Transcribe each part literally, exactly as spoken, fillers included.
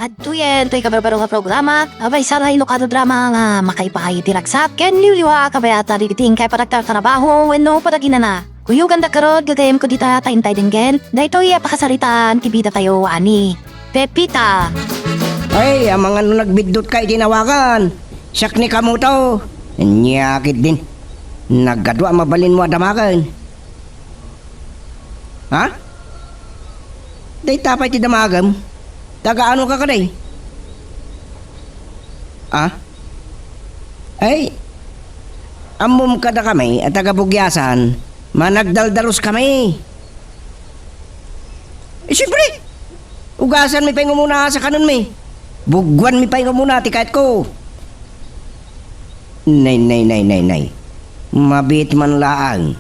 Adtoyen toy kabarbaro nga programa, a maysa nga inukado drama nga makaipaay iti ragsak ken liwliwa a kabayatan iti inkay panagtartarabaho wenno panaginana. Kuyoganda garud, gagayyemko dita ta intay denggen daytoy a pakasaritaan ti bidatayo a ni Pepita. Ay, amangan no nagbiddut ka iti nawagan. Siak ni Kamuto. Ania ketdin. Nagadu a mabalinmo a damagen. Ha? Dayta pay ti damagem? Taga-ano ka kadi? Ha? Ay, ammom kadakami a taga-Bugiasan, managdaldaruskami. Eh, siyempre, ugasanmi pay nga umuna sa kanenmi. Bugwanmi pay nga umuna ti kayatko. Nay, nay, nay, nay, nay. Mabiit man laeng.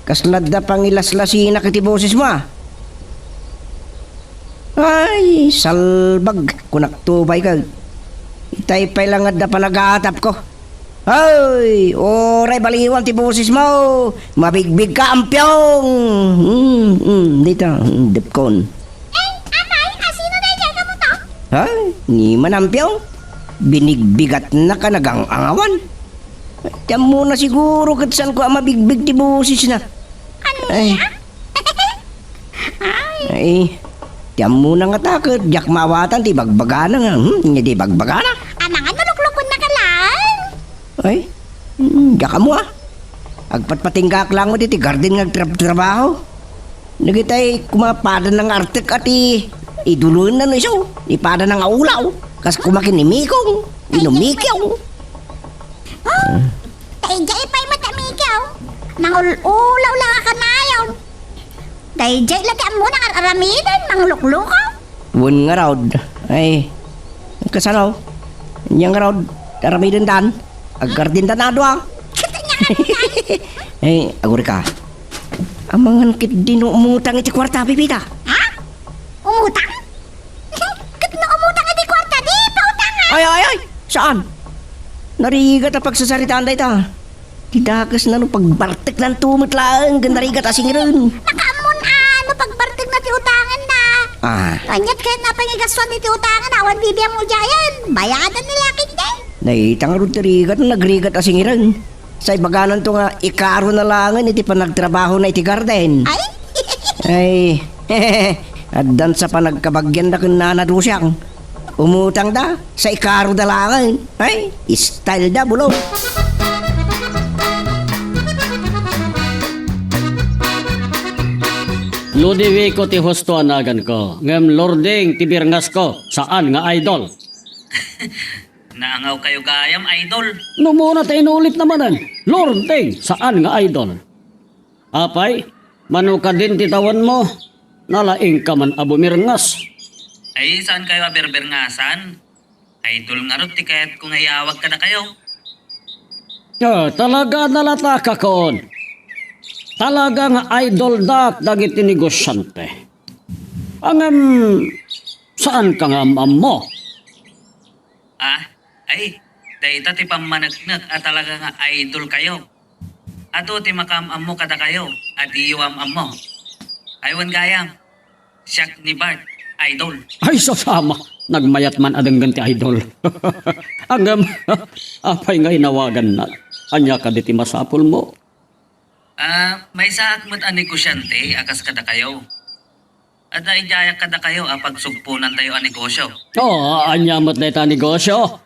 Kasla adda pangilaslasinak iti bosesmo, a. Ay, salbag, kunakto pay ket. Itay pay la nga adda panagaatapko. Ay, uray baliwan ti bosesmo. Mabigbigka, Ampiong. Mm, mm, dita, mm, depkon. Eh, amay, asino daydiay, Kamuto? Ay, ni man, Ampiong. Binigbigatnak a nagang-angawan. Ti ammona siguro ket saanko a mabigbig ti bosesna. Ania? Ay. Ay, ti ammona ngata ket diak maawatan ti ibagbagana nga, hmm, ania ti ibagbagana? Amangan no luklukonnaka laeng. Ay, hmm, diak ammo, a. Agpatpatinggak laeng met iti garden nga agtrab-trabaho. Dagitay koma padana nga artek a ti idulenna no isu, ti padana nga ulaw. Kas koma ken ni Mikong, wenno Mikiong. Oh, daydiay pay met a Mikiong. Mangul-ulaw la a kanayon. Daydiay la ti ammona nga ar-aramiden, mangluklukaw. Wen ngarud. Ay, kasano? Ania ngarud, aramidendan. Aggardendan a dua. Ay, agurika. Amangan ketdi no umutang iti kuarta, Pepita. Ha? Umutang? Ket no umutang iti kuarta, di pautangan. Ay, ay, ay! Saan? Narigat a pagsasaritaan dayta. Ti dakesna no pagbarteknanto met laeng ken narigat a singiren. Nakaammon a no pagbartekna ti utanganna. Ah. Kaniat ket napay nga igastuan iti utanganna, awan bibiang mo diayen. Bayadan ni lakin di. Dayta ngarud ti rigat, nagrigat a singiren. Sa ibagananto nga ikarona laengen iti panagtrabahona iti garden. Ay. Ay, addan sa panagkabagianda ken Nana Dusiang. Umutangda, sa ikaroda laengen. Ay, style da, bulong. Ludovico ti husto a naganko, ngem Lording ti birngasko, saan nga idol. Naangawkayo gayam, idol. No umuna ta inulitna manen, Lording, saan nga idol. Apay, mano kadin ti tawenmo, nalaingka man a bumirngas. Ay, saankayo a birbirngasan? Idol ngarud ti kayatko nga iyawag kadakayo. Ah, talaga a nalatakakon. Talaga nga idoldak dagiti negosiante. Ngem, saanka nga am-ammo? Ah, ay, dayta ti pammaneknek a talaga nga idolkayo. Adu ti makaam-ammo kadakayo a diyo am-ammo. Ay, wen gayam, siak ni Bart, idol. Ay, sasama! Nagmayat man a denggen ti idol. Ngem, apay nga inawagannak? Ania kadi ti masapulmo? Ah, maysaak met a negosiante a kas kadakayo. Adda idiayak kadakayo a pagsugponantayo a negosio. Oo, ania met dayta a negosio?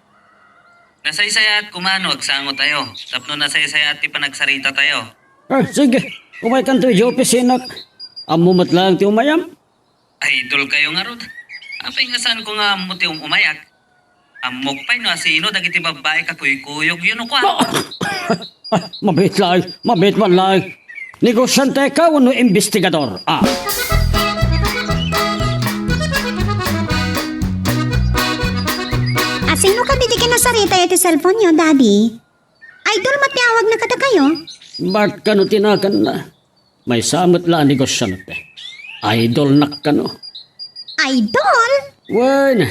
Nasaysayaat koma no agsangotayo, tapno nasaysayaat ti panagsaritatayo. Ah, sige, umaykanto idiay opisinannak. Ammo met laeng ti umayam. Idolkayo ngarud. Apay nga saanko nga ammo ti um-umayak? Ammok pay no asino dagiti babbai a kuykuyogyo no kua. Mabiit laeng, mabiit man laeng. Negosianteka wenno imbestigador? Ah. Asino kadi ti kinasaritayo iti cellphone-yo, Daddy? Idol met ti awagna kadakayo? Bart kano ti naganna. Maysa met la a negosiante. Idolnak kano. Idol? Wen,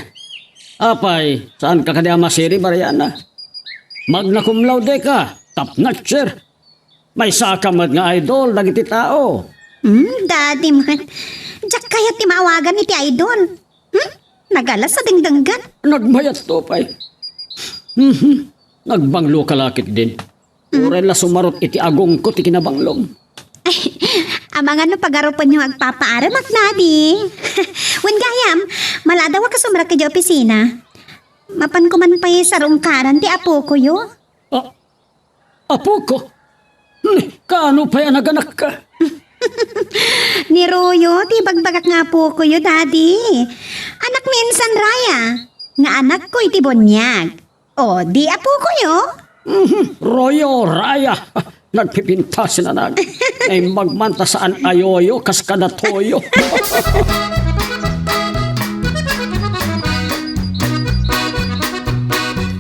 apay, saanka kadi a masirib, Ariana? Magna cum laude ka, top notcher. Maysaka met nga idol dagiti tao. Hmm, Daddy met. Diak kayat ti maawagan iti idol. Hmm? Nagalas a dengdenggen. Nagmayatto pay. Mhm. Nagbanglo ka la ketdin. Hmm. Uray la sumarot iti agongko ti kinabanglom. Ay, amangan no pagarupenyo nga agpapaarem, Daddy. Wen gayam, maladaw a kasumrek idiay opisina. Mapanko man pay sarungkaran ti apokoyo. Ah, apoko? Hmm, kaano pay a naganakka? Ni Royo ti ibagbagak nga apokoyo, Daddy. Anak ni Insan Raya, nga anakko iti buniag. O, di apokoyo? Mhm, Royo, Raya. Nagpipintas nga anak. Naimbag man ta saan a yoyo, kas kada toyo.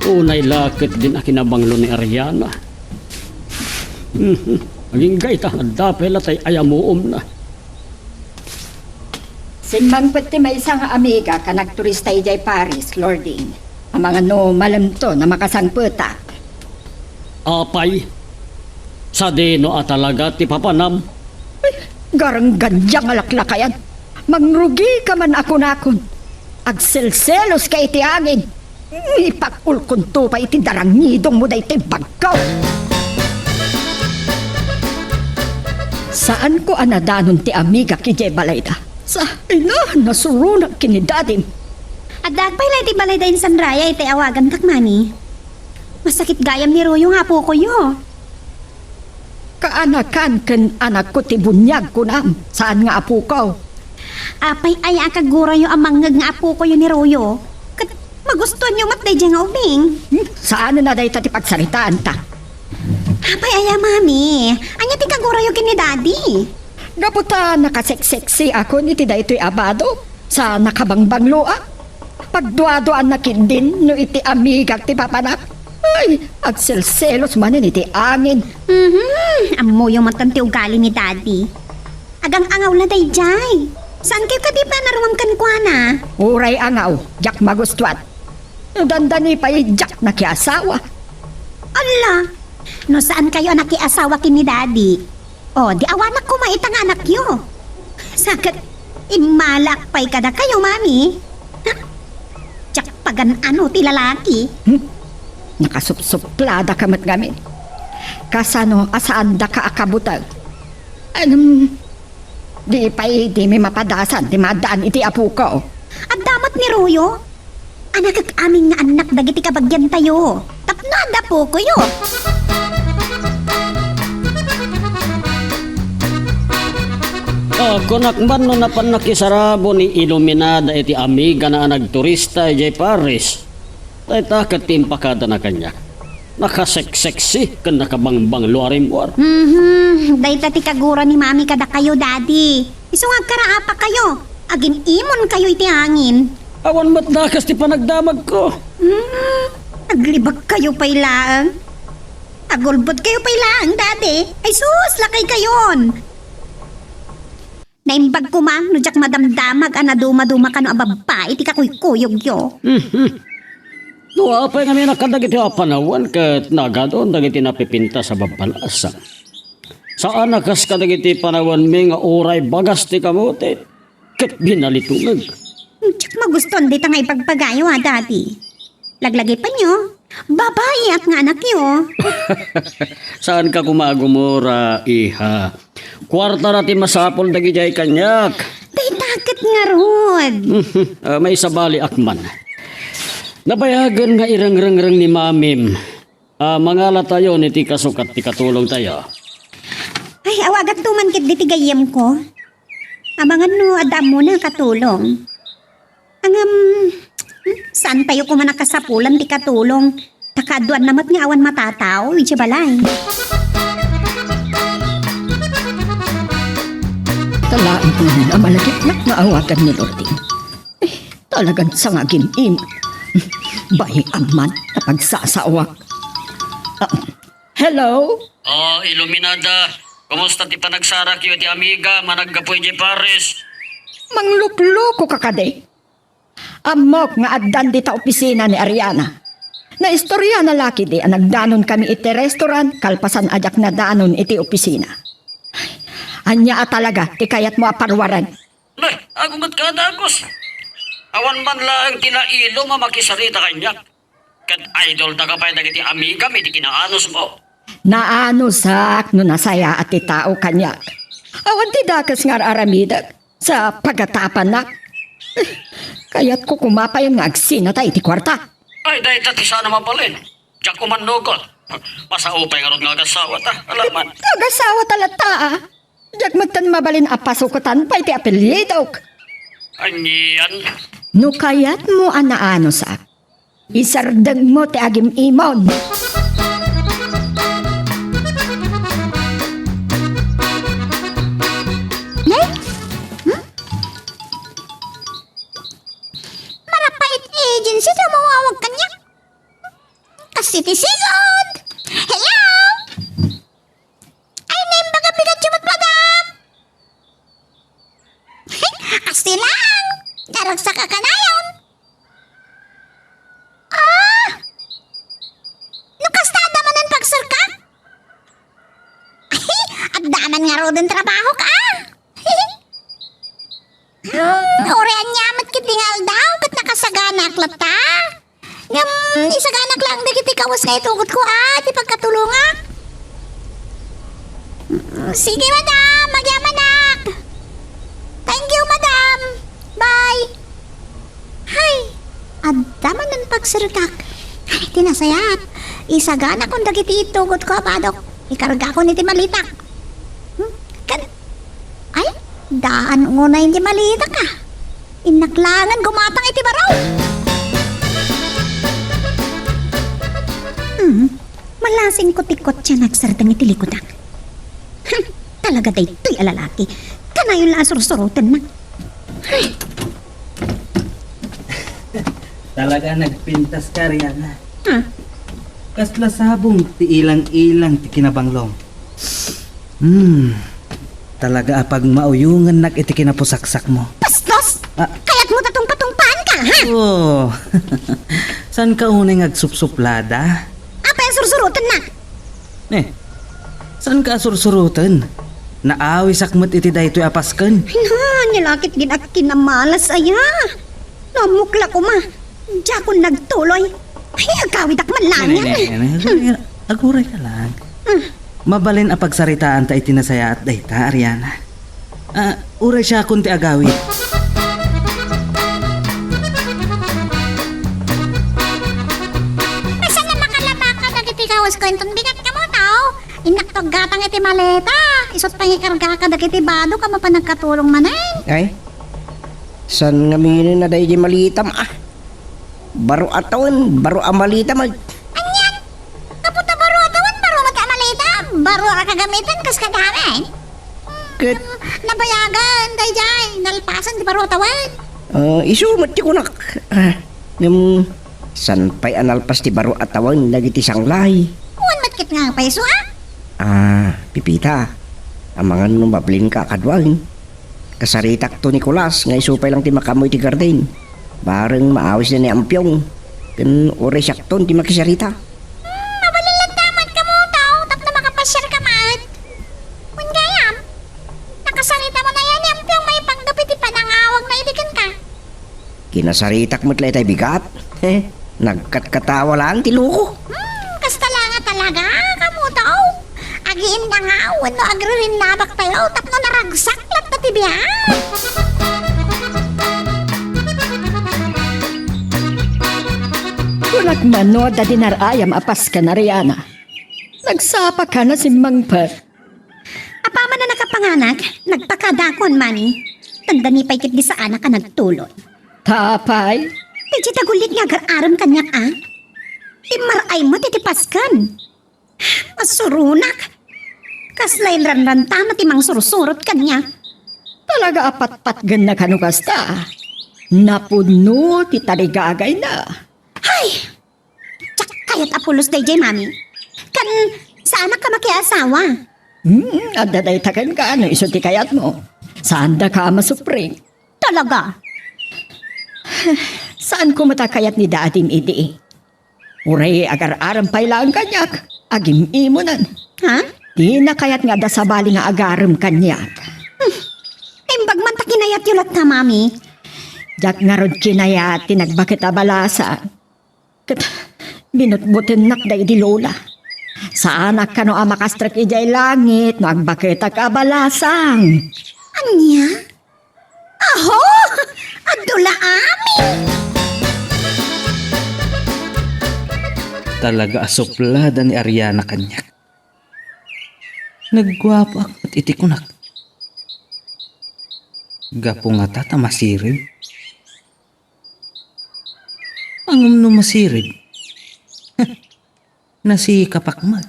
Unay la ketdin a kinabanglo ni Ariana. Mhm. Agingga ita, adda pay la tay ayamuomna. Simmangpet ti maysa nga amiga a nagturista idiay Paris, Lording. Amangan no malemto a makasangpetak. Apay, sadino a talaga ti papanam? Ay, garanggandia nga laklakayan. Mangrugika man a kunakon. Agselseloska iti angin. Ipak-ulkonto pay iti darangidongmo daytoy bagko. Saanko a nadanon ti amigak idiay balayda. Sa, ina, nasuronak ken ni Dadim. Addaak pay la iti balayda, Insan Raya, iti awagantak, Mami. Masakit gayam ni Royo nga apokoyo. Kaanakan ken anakko ti buniag, kunam, saan nga apoko. Apay aya a kaguroyo a mangngeg nga apokoyo ni Royo? Ket magustuanyo met daydiay nga ubing? Hmm, saanen a dayta ti pagsaritaanta. Apay aya, Mami? Ania ti kaguroyo ken ni Daddy? Gapu ta nakaseksexi akon iti daytoy a bado. Sa nakabangbangloak, pagduaduaanna ketdin no iti amigak ti papanak. Ay, agselselos manen iti angin. Mhm, ammoyo met ti ugali ni Daddy. Agang-angaw la daydiay. Saankayo kadi panaruam kenkuana? Uray angaw, diak magustuan. No dandani pay diak nakiasawa. Alla, no saankayo a nakiasawa ken ni Daddy, o, di awanak koma ita nga anakyo. Sa ket, immalaak pay kadakayo, Mami. Ha? Diak pagan-ano ti lalaki. Hmm? Nakasupsupladaka met ngamin. Kasano a saandaka a kabuteng? Anem, di pay dimi mapadasan ti maaddaan iti apoko. Adda met ni Royo. Anakek amin nga annak dagiti kabagiantayo. Tapno adda apokoyo. Ah, kunak man no napan nakisarabo ni Iluminada iti amigana a nagturista idiay Paris. Dayta ket ti impakadana kaniak. Nakaseksexy ken nakabangbanglo a rimmuar. Mhm, dayta ti kagura ni Mami kadakayo, Daddy. Isu nga agkaraapakayo, agin-imonkayo iti angin. Awan met dakes ti panagdamagko. Hmm, naglibakkayo pay laeng. Agulbodkayo pay laeng, Daddy. Ay sus, lakaykayon. Naimbag koma no diak madamdamag a nadumaduma kano a babbai ti kakuykuyogyo. Mhm. No apay ngamin a kadagiti a panawen ket nagadon dagiti napipintas a babbalasang. Saan a kas kadagiti panawenmi nga uray bagas ti kamote ket binalitungeg. Diak magustuan dayta nga ibagbaga yo, a, Daddy. Laglagipenyo, babaiak nga anakyo. Saanka koma a gumura, iha. Kuartana ti masapul dagidiay kaniak. Dayta ket ngarud. Ah, maisabaliak man. Nabayagen nga irengrengreng ni Mamim. Ah, mangalatayon iti kasukat ti katulongtayo. Ay, awagakto man ketdi ti gayyemko. Amangan no adda ammona a katulong. Ngem, hmm, saantayo koma a kasapulan ti katulong, ta kaaduanna met nga awan matatao idiay balay. Talaen ngamin a malagipnak nga awagan ni Lording. Eh, talagan sangagin-im. Bay amman a pagsasaoak. Ah, hello? Oh, Iluminada. Kumusta ti panagsarakyo iti amiga managgapu idiay Paris? Manglukloko ka kadi? Ammok nga addan dita opisina ni Ariana. Naistoryana la ketdi a nagdanon kami iti restaurant kalpasan a diak nadanon iti opisina. Ania a talaga ti kayatmo a paruaren? Nay, agunget ka, Dagos. Awan man laeng ti nailom a makisarita kaniak. Ket idol ta ka pay dagiti amigam iti kinaanusmo. Naanusak no nasayaat ti tao kaniak. Awan ti dakes nga ar-aramidek sa pagatapannak. Kayatko koma pay nga agsinata iti kuarta. Ay, dayta ti saan a mabalin. Diak umannukot. Masao pay ngarud nga agasawa ta. Alaman. Agasawa ta latta, a. Diak metten mabalin a pasuketan pay ti apelyidok. Anian? No kayatmo a naanusak, isardengmo ti agim-imon. Ne? Hmm? Marapait agency ti umawawag kaniak. Kas iti sigud. Hello? Ay, naimbag a bigatyo met, madam. Kasti lang. Naragsak a kanayon. Ah! No kasta, adda manen pagserka? Adda man ngaruden trabahok, a. Hmm, uray ania met ket di nga aldaw ket nakasaganak latta. Ngem, isaganak laeng dagiti kawes nga itugotko, a, ti pagkatulongak. Mm, sige, madam. Agyamanak. Thank you, madam. Bye. Hay, adda manen pagserkak. Ay, ti nasayaat. Isaganakon dagiti itugotko a badok. Ikargakon iti malitak. Hmm? Ken, ay, daan unay iti malitak, a. Innak laengen gumatang iti baro. Hmm, malasingko ti kotse a nagsardeng iti likudak. Hmm, talaga daytoy a lalaki. Kanayon la a sursurotenna. Ay. Talaga nagpintas ka, Riana. Ah. Kasla sabong ti ilang-ilang ti kinabanglom. Hmm. Talaga a pagmauyongennak iti kinapusaksakmo. Bastos! Ah. Kayatmo ta tungpatungpaan ka, ha? Oh. Saan ka unay nga agsupsuplada? Apay a sursurotennak? Eh, saan ka a sursuroten? Naawisak met iti daytoy a pasken. Ania la ket din a kinamalas aya. Naamok la koma. Diakon nagtuloy. Ay, agawidak man laeng. Ne, ne, ne, ne, aguray, aguray ka lang. Hmm. Mabalin a pagsaritaanta iti nasayaat dayta, Ariana. Ah, uray siakon ti agawid. Saan a makalabaka dagiti kawesko inton bigat kamo, tao? Innak to aggatang iti maleta. Isut' pangikargaka dagiti badok a mapan nagkatulong manen. Ay, saan ngamin a daydi malitam, a? Baro a tawen, baro a malita met. Anian? Gapu ta baro a tawen, baro met a malita, baro a kagamiten kas kadamit. Ket nabayagan daydiay, nalpasen ti baro a tawen. Ah, isu met ti kunak. Ah, ngem, saan pay a nalpas ti baro a tawen dagiti sanglay? Wen met ket nga pay isu, a? Ah, Pipita, amangan no mablinka a kaduaen. Kasaritakto ni Nicolas nga isu pay lang ti makaammo iti garden. Bareng maawisna ni Ampiong. Ken uray siakton ti makisarita. Hmm, mabalin latta met kamo, tao, tapno makapasiar ka met. Wen gayam, nakasaritamo aya ni Ampiong maipanggep iti panangawagna idi kenka? Kinasaritak met la itay bigat. He, nagkatkatawa laeng ti loko. Hmm, kasta la nga talaga, kamo tao. Agiinnangaw wenno agririnnabak tayo tapno naragsak latta ti biag. Kunak man no adda dinar-ayam a pasken, Ariana. Nagsapaka a simmangpet. Apaman a nakapanganak, nagpakadakon, mani. Tandani pay ket di saanak a nagtulon. Tapay? Daydiay ta gulit nga agar-arem kaniak, a? Immar-ay met iti pasken. Masuronak. Kasla inranrantama ti mangsursurot kaniak. Talaga a patpatgenna kano kasta. Napudno ti tarigagayna. Hay! Diak kayat a pulos daydiay, mami. Ken, saanak a makiasawa. Hmm, adda dayta kenka no isu ti kayatmo. Saandaka a masupring. Talaga? Saanko met a kayat ni dadim idi. Uray agar-arem pay laeng kaniak, agim-imonen. Ha? Dina kayat nga adda sabali nga agarem kaniak. Hmm. Imbag man ta kinayatyo latta, mami. Diak ngarud kinayat ti nagbaket a balasang. Ket binutbutennak daydi Lola. Saanak kano a makastrek idiay langit no agbaketak a balasang. Ania? Aho! Adda la amin! Talaga a suplada ni Ariana kaniak. Nagguapoak met iti kunak. Gapu ngata ta masirib. Ngem no masirib, nasikapak met.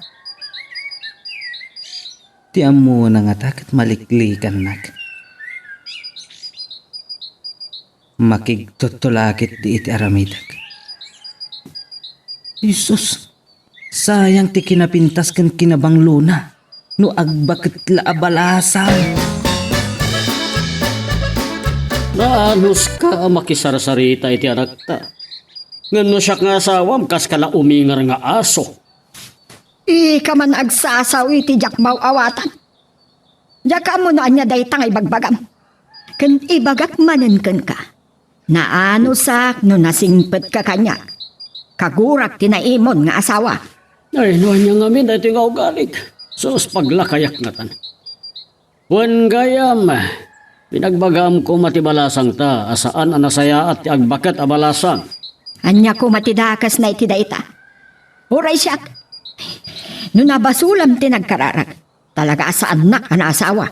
Ti ammona ngata ket maliklikannak. Makigtutto la ketdi iti aramidek. Jesus, sayang ti kinapintas ken kinabanglona no agbaket la a balasang. Naanuska a makisarsarita iti anakta. Ngem no siak nga asawam, kaska la umingar nga aso. Ika man agsasaw iti diak maw-awatan. Diak ammo no ania dayta nga ibagbagam. Ken ibagak manen kenka, naanusak no nasingpetka kaniak. Kagurak ti naimon nga asawa. Ay, no ania ngamin daytoy nga ugalik. Sus, paglakayak ngatan. Wen gayam, pinagbagam koma ti balasangta a saan a nasayaat ti agbaket a balasang. Ania koma ti dakesna iti dayta? Uray siak, no nabasolam ti nagkararag, talaga a saannak a naasawa.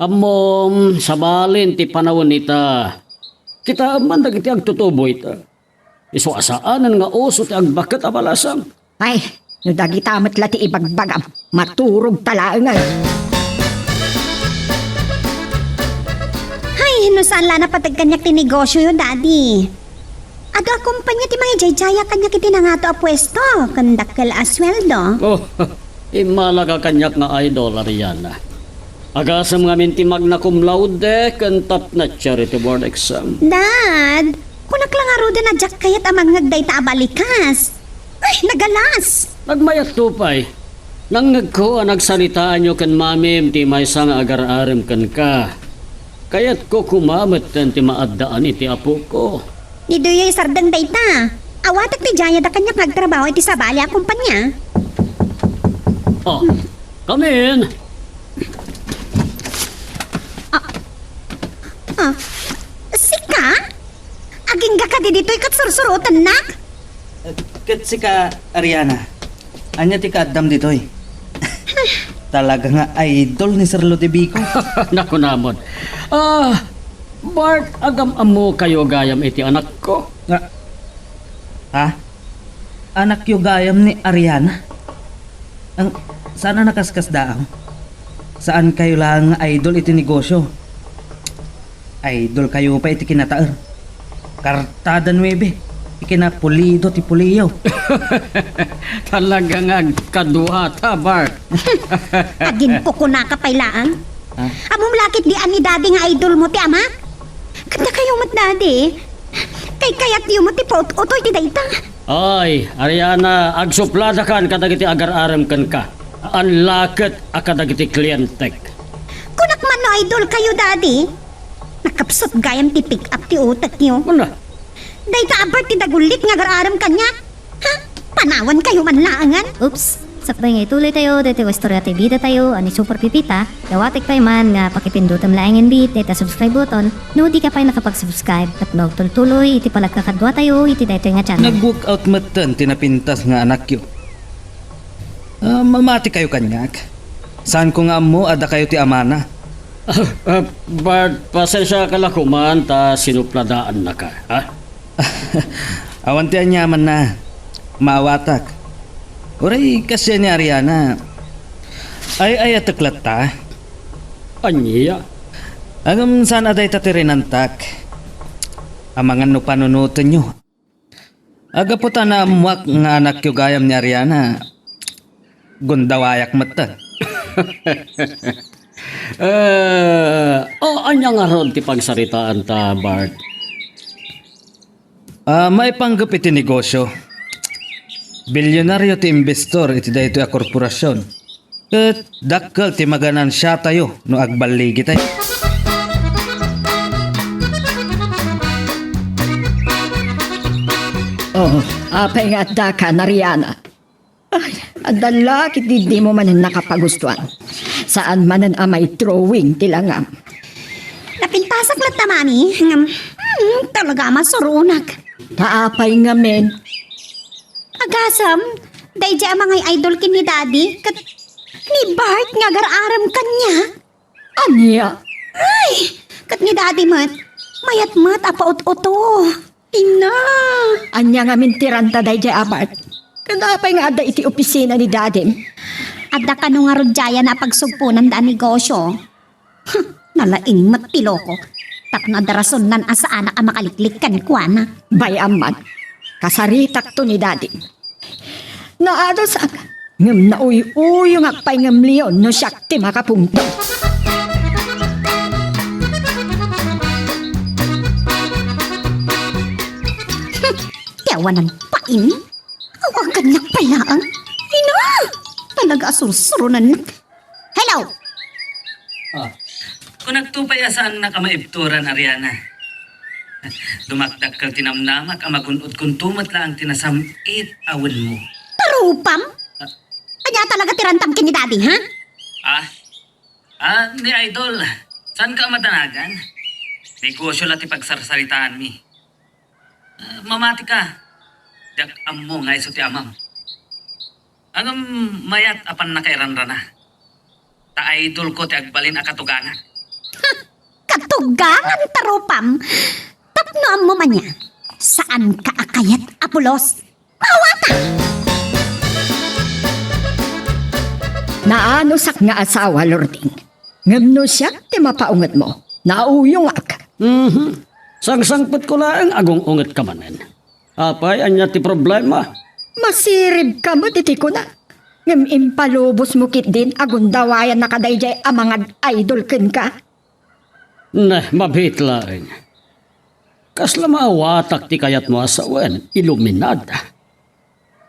Ammom, sabalen ti panawen ita. Kitaem man dagiti agtutubo ita. Isu a saanen nga uso ti agbaket a balasang. Ay, no dagita met la ti ibagbagam, maturogta laengen. Hay, no saan la napateg kaniak ti negosioyo, Daddy. Adu a kumpanya ti mangijayajayak kaniak iti nangato a puesto, ken dakkel a sueldo. Oh, immalaka kaniak nga idol, Ariana. Agasem ngamin ti magna cum laude ken top notch iti board exam. Dad, kunak la ngaruden a diak kayat a mangngeg dayta a balikas. Ay, nagalas! Nagmayatto pay. Nangngegko a nagsaritaanyo ken mamim ti maysa nga agar-arem kenka. Kayatko koma metten ti maaddaan iti apoko. Ni Duyoy sardeng dayta. Awatek ti jayada kaniak nga agtrabaho iti sabali a kumpanya. Oh, come in. Ah, ah, sika? Agingga kadi ditoy ket sursurotennak? Ket sika, Ariana, ania ti kaaddam ditoy? Talaga nga idol ni Sir Ludovico. Nakunamon. Ah, Bart, agam-ammo kayo gayam iti anakko. Nga, ha? Anakyo gayam ni Ariana? Ang, saan a nakaskasdaaw? Saan kayo lang nga idol iti negosyo? Idol kayo pa iti kinataer. Kartada nuebe, ikinapulido ti puliyo. Talaga nga agkadua ta, Bart. Agin kukunaka pay laang. Ha? Ammom lakit di ani dadi nga idol mo ti ama? Kanta kayo met dadi. Kay kayat yo met ti paut-utoy ti dayta. Ay, Ariana, agsupladakan kadagiti agar-arem kenka. Anlaket a kadagiti klientek. Kunak man no idol kayo, Daddy. Nakapsut gayam ti pick up ti utek yo. Ano? Dayta a Bart ti dagullit nga agar-arem kaniak. Ha? Panawan kayo man laengen? Oops! Sakbay nga ituloy tayo, daytoy nga istorya ti bida tayo, a ni Super Pipita, dawatek pay man nga pakipindutem laengen bit, dayta subscribe button, no di ka pay nakapag-subscribe, tapno agtultuloy iti panagkakadua tayo, iti daytoy nga channel. Nag-workout metten ti napintas nga anakyo. Ah, mamati kayo kaniak. Saan ko nga ammo, adda kayo ti amana. Ah, ah, Bart, pasensia ka la koman ta sinupladaannaka, ha? Awan ti aniamanna, maawatak. Uray, kasdiay ni Ariana, ay-ayatek latta. Ania? Ngem saan a dayta ti rinantak. Amangan no panunotenyo. Gapu ta naammoak nga anakyo gayam ni Ariana, gundawayak metten. Eh, o, ania ngarud ti pagsaritaanta, Bart? Ah, maipanggep iti negosyo. Bilyonaryo ti imbestor iti daytoy a korporasion. Ket dakkel ti maganansiatayo no agballigitayo. Oh, apay nga adda ka, Ariana? Ay, adda la ket dimo manen nakapagustuan. Saan manen a may drawing ti langam. Napintasak latta, Mami. Ngem, hmm, talaga a masuronak. Ta apay ngamin? Agasem, daydiay a mangay-idol ken ni Daddy, ket ni Bart nga agar-arem kaniak. Ania? Ay, ket ni Daddy met, mayat met a paut-uto. Ina! Ania ngamin ti ranta daydiay a Bart? Ket apay nga adda iti opisina ni Dadim? Adda kano ngarud diayen a pagsugponanda a negosio. Nalaing met ti loko. Tapno adda rasonnan a saanak a makaliklik kenkuana. Bay-am man, kasaritakto ni Dadim. Naadusak, ngem nauy-uyongak pay ngem leon no siak ti makapungto. Ti awanan pain? Awagannak pay laeng. Ina! Talaga a sursuronannak. Hello! Ah. Kunakto pay a saannak a maibturan, Ariana. Dumakdakkel ti namnamak a magun-odkonto met laeng ti nasam-it a wenmo. Tarupam? Ah. Ania talaga ti rantam ken ni Daddy, ha? Ah? Ah, ni Idol, saanka a madanagan? Negosio la ti pagsarsaritaanmi. Ah, mamatika. Diak ammo nga isu ti amam. Ngem mayat a pannakairanrana. Ta idolko ti agbalin a katuganak. Katuganak, tarupam? Tapno ammom ania, saanka a kayat a pulos. Mawata! Naanusak nga asawa, Lording. Ngem no siak ti mapaungetmo, nauyongak. Mhm. Sangsangpetko laeng agung-ungetka manen. Apay, ania ti problema? Masiribka met iti kunak. Ngem impalubosmo ketdin a gundawayannaka daydiay a mangad-idol kenka. Neh, mabiit laeng. Kasla maawatak ti kayatmo a sawen, iluminada.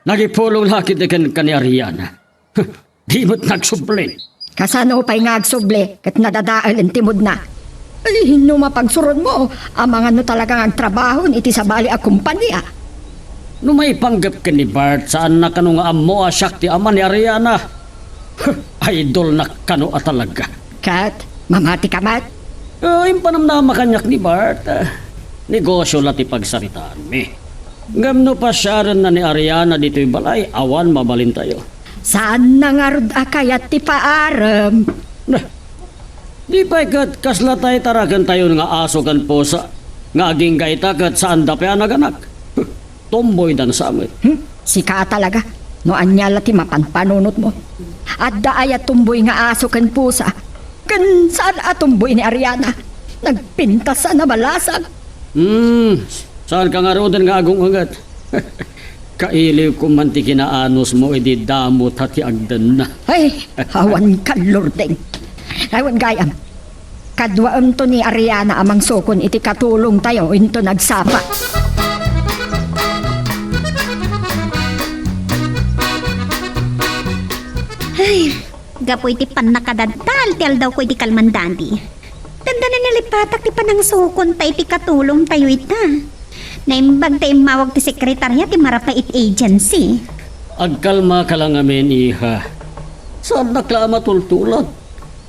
Nagipulong la ketdi kenka ni Ariana. Di met nagsubli. Kasano pay nga agsubli ket nadadael ti moodna? Ay, no mapagsuronmo, amangan no talaga nga agtrabaho iti sabali a kompania. No maipanggep ken ni Bart, saanna kano nga ammo a siak ti ama ni Ariana. Huh, idolnak kano a talaga. Ket, mamatika met? Ah, impanamnama kaniak ni Bart. Ah, negosio la ti pagsaritaanmi. Ngem no pasiarenna ni Ariana ditoy balay, awan mabalintayo. Saanna ngarud a kayat ti paarem. Nah, di pay ket kasla tay tarakentayon nga aso ken pusa nga agingga ita ket saanda pay a naganak. Huh, tomboydan sa met. Hmm? Sika a talaga. No ania la ti mapanpanunotmo? Adda aya tomboy nga aso ken pusa? Ken saan a tomboy ni Ariana? Nagpintas a nabalasag. Hmm, saanka ngaruden nga agung-unget? Kailiwko man ti kinaanusmo idi damo ta ti agdenna. Ay, awan kallurdeng. Awan gayam. Kaduaemto ni Ariana a mangsukon iti katulongtayo inton agsapa. Ay, gapu iti pannakadadtal ti aldawko iti kalman, Daddy. Dandani nalipatak ti panangsukonta iti katulongtayo ita. Naimbag ta immawag ti sekretarya ti Marapait Agency. Agkalmaka la ngamin, iha. Saannak la a matultulag.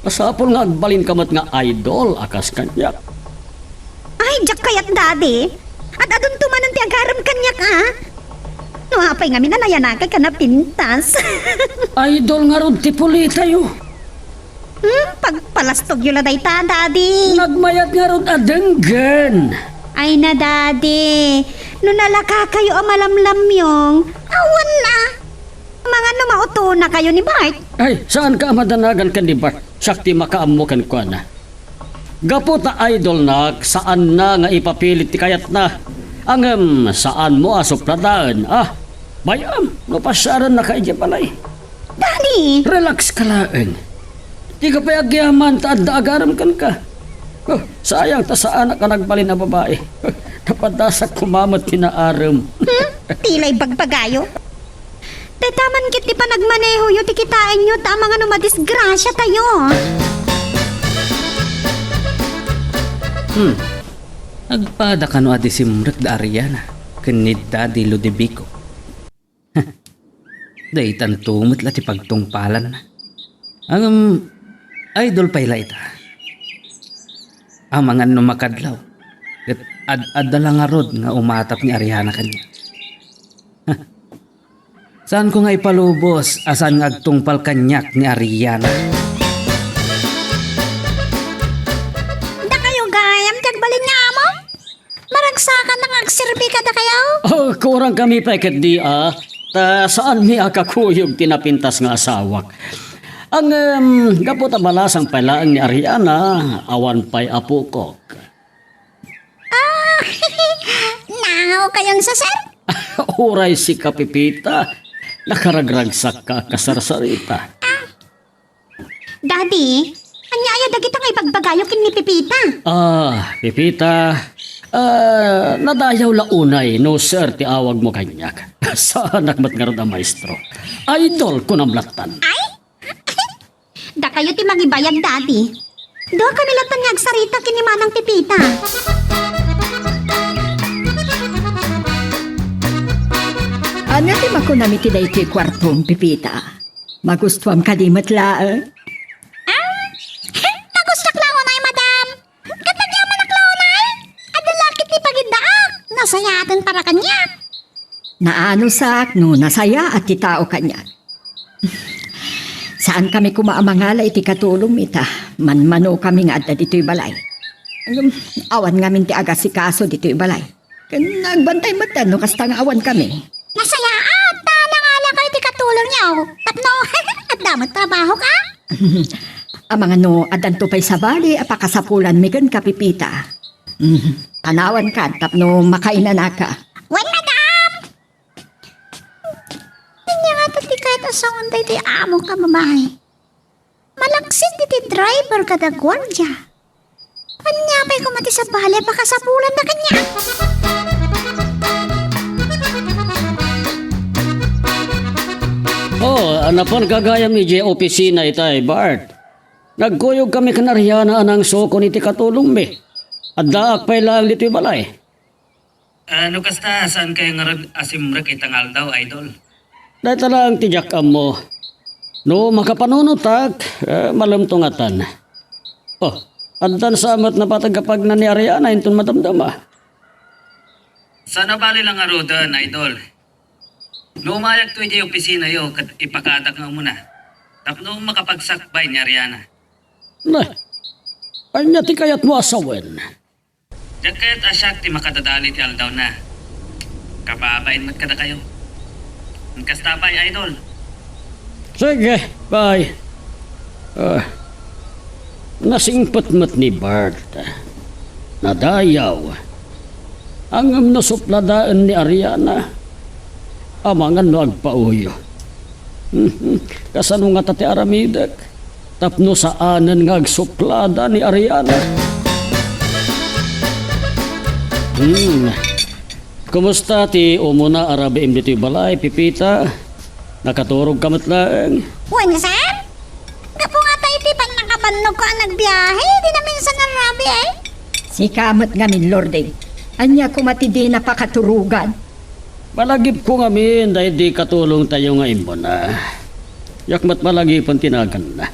Masapul nga agbalinka met nga idol a kas kaniak. Ay, diak kayat, Daddy. Ad-adunto manen ti agarem kaniak, a. No apay ngamin a nayanakak a napintas. Idol ngarud ti pulitayo. Hmm, pagpalastogyo la dayta, Daddy. Nagmayat ngarud a denggen. Ay na, Daddy. No nalakakayo a malamlamyong, awan na. Amangan no mautonakayo ni Bart. Ay, saanka a madanagan ken ni Bart. Siak ti makaammo kenkuana. Gapu ta idolnak, saanna nga ipapilit ti kayatna. Ngem saanmo a supladaen, a? Bay-am no pasiarennaka idiay balay. Daddy! Relax ka laeng. Dika pay agyaman ta adda agarem kenka. Oh, sayang ta saanak a nagbalin a babai. Napadasak koma met ti naarem. Hmm? Tila ibagbagayo. Dayta man ket ti panagmanehoyo ti kitaenyo ta amangan no madisgrasiatayo. Hmm. Agpada kano a disimrek da Ariana. ken ni Daddy Ludovico. Daytanto met la ti pagtungpalanna. Ngem, idol pay la ita. Amangan no makadlaw, ket ad-adda la ngarud nga umatap ni Ariana kaniak. Saanko nga ipalubos a saan nga agtungpal kaniak ni Ariana. Dakayo gayam ti agbalin nga amo? Maragsakan nga agserbi kadakayo? Oh, kurang kami pay ketdi, a. Ta saanmi a kakuyog ti napintas nga asawak. Ngem, gapu ta balasang pay laeng ni Ariana, awan pay apokok. Ah, naaw kayon sa, sir? Uray sika, Pepita. Nakaragragsakka a kasarsarita. Daddy, ania aya dagita nga ibagbagayo ken ni Pepita? Ah, Pepita, ah, nadayaw la unay no sir ti awagmo kaniak. Saanak met ngarud a maestro. Idol ko namlattan. Ay? Dakayo ti mangibayag, Daddy. Dua kami lattan nga agsarita ken ni Manang Pepita. Ania ti makunam iti daytoy kuartom, Pepita? Magustuam kadi met laeng? Ah, magustuak la unay, madam. Ket agyamanak la unay, adda la ket ti pagiddaak. Nasayaaten para kaniak. Naanusak no nasayaat ti tao kaniak. Saankami koma a mangala iti katulongmi ta manmanokami nga adda ditoy balay. Ngem awan ngamin ti agasikaso ditoy balay. Ken agbantay met no kasta nga awankami. Nasayaat ta nangalakayo ti katulongyo tapno adda met trabahok, a? Amangan no addanto pay sabali a pakasapulanmi kenka, Pepita. Mm, panawankan tapno makainanaka. Wen, madam! Ania ngata ti kayat a sawen daytoy amok a babai? Malaksid iti driver kada guardia. Ania pay koma ti sabali a pakasapulanda kaniak? Oh, napan gagayam idiay opisina itay, Bart. Nagkuyog kami ken Ariana a nangsukon iti katulongmi. Addaak pay laeng ditoy balay. Ah, no kasta, saankayo ngarud a simrek ita nga aldaw, idol? Dayta laeng ti diak ammo. No makapanunotak, eh, malemto ngatan. Oh, addan sa met napateg a pagna ni Ariana inton madamdama. Saan a bali la ngaruden, idol. No umayakto idiay opisinayo ket ipakadak nga umuna tapno makapagsakbay ni Ariana. Nay, ania ti kayatmo a sawen? Diak kayat a siak ti makadadali ti aldawna. Kababain met kadakayo. Kasta pay, idol. Sige, bye. Ah, nasingpet met ni Bart. Nadayaw. Ngem no supladaen ni Ariana, amangan no agpauyo. Kasano ngata ti aramidek tapno saanen nga agsuplada ni Ariana? Hmm. Kumusta ti umuna a rabiim ditoy balay, Pepita? Nakaturog ka met laeng? Wen, sir? Gapu ngata iti pannakabannogko a nagbiahe, di naminsan a rabii. Sika met ngamin, Lourdes. Ania koma ti dina pakaturogan? Malagipko ngamin daydi katulongtayo nga immuna. Diak met malagipen ti naganna.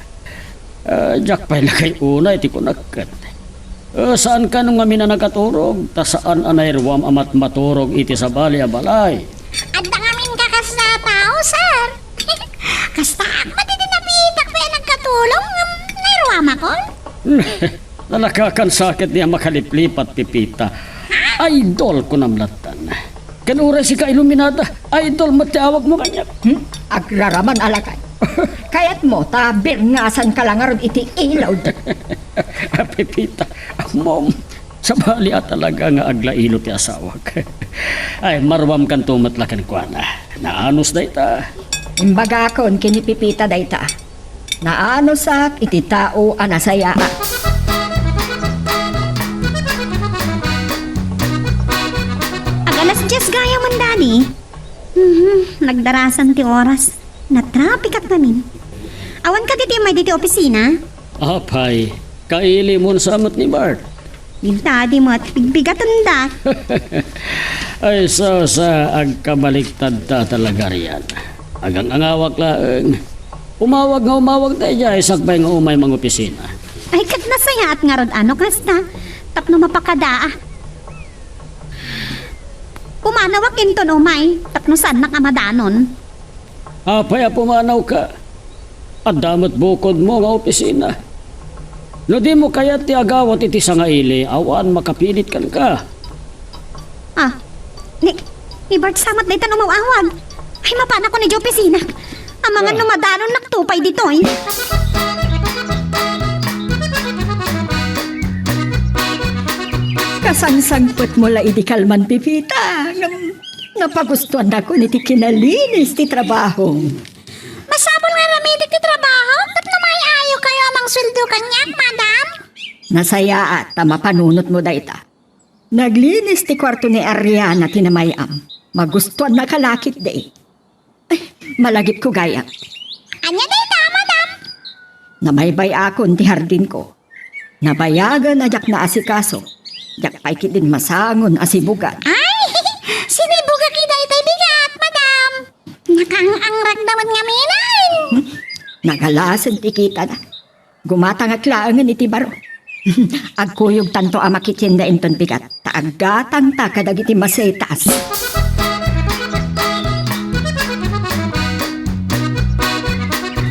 Ah, diak pay nakay unay ti kunak ket. Ah, saan kano ngamin a nakaturog, ta saan a nairuam a matmaturog iti sabali a balay. Adda ngamin kakasta a tao, sir. Kastaak met idi nabiitak pay a nagkatulong, ngem nairuamakon. Nalakakan sakit niya makaliplipat, Pepita. Idol ko namlattan. Ken uray sika iluminada, idol met ti awagmo kaniak. Hmm? Agraraman a lakay. Kayatmo ta birngasanka la ngarud iti ilod. Pepita, mom, sabali a talaga nga aglailo ti asawak. Ay, maruamkanto met la kenkuana. Naanus dayta. Imbagakon ken ni Pepita dayta. Naanusak iti tao a nasayaat. Ag-alas dies gayam, Daddy. Mhm, nagdarasan ti oras. Natrapikak ngamin. Awan kadi ti immay ditoy opisina? Apay, kailimon sa met ni Bart. Ni Daddy met, bigbigatendak. Ay, sus, agkabaliktadta talaga rian. Agang-angawak laeng. Umawag nga umawag daydiay, sakbay nga umay mangopisina. Ay, ket nasayaat ngarud a no kasta. Tapno mapakada. Pumanawak inton umay, tapno saannak a madanon. Apay a pumanawka? Adda met bukodmo nga opisina. No dimo kayat ti agawat iti sangaili, awan makapilit kenka. Ah, ni, ni Bart sa met daytan umaw-awag. Ay, mapanakon idiay opisina. Amangan Ah. no madanonnakto pay ditoy. Kasangsangpetmo la idi kalman, Pepita. Ngem napagustoandakon iti kinalinis ti trabahom. Masapul nga aramidek ti trabaho tapno maayo-ayokayo a mangsueldo kaniak, madam. Nasayaat ta mapanunotmo dayta. Naglinis ti kuarto ni Ariana ti namay-am. Magustoannaka la ketdi. Ay, malagipko gayam. Ania dayta, madam? Namaybay-akon ti hardinko. Nabayagen a diak naasikaso. Diak pay ketdin masangon a sibugan. Ay, sinibugak daytay bigat, madam. Nakaang-angrak da met ngamin. Nagalasen ti kitana. Gumatangak laengen iti baro. Agkuyogtanto a makitienda inton bigat, ta aggatangta kadagiti masetas.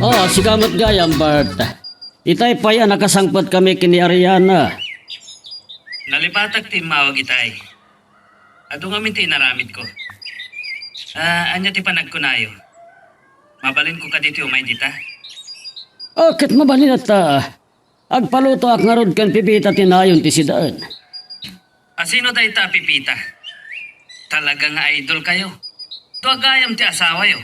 Ah, sika met gayam, Bart. Itay pay a nakasangpetkami ken ni Ariana. Nalipatak ti immawag itay. Adu ngamin ti inaramidko. Ah, ania ti panagkunayo? Mabalinko kadi ti umay dita? Ah, ket mabalin ta. Agpalutoak ngarud ken Pepita ti nayon ti sidaen. Asino dayta a Pepita? Talaga nga idolkayo. Tua gayam ti asawayo.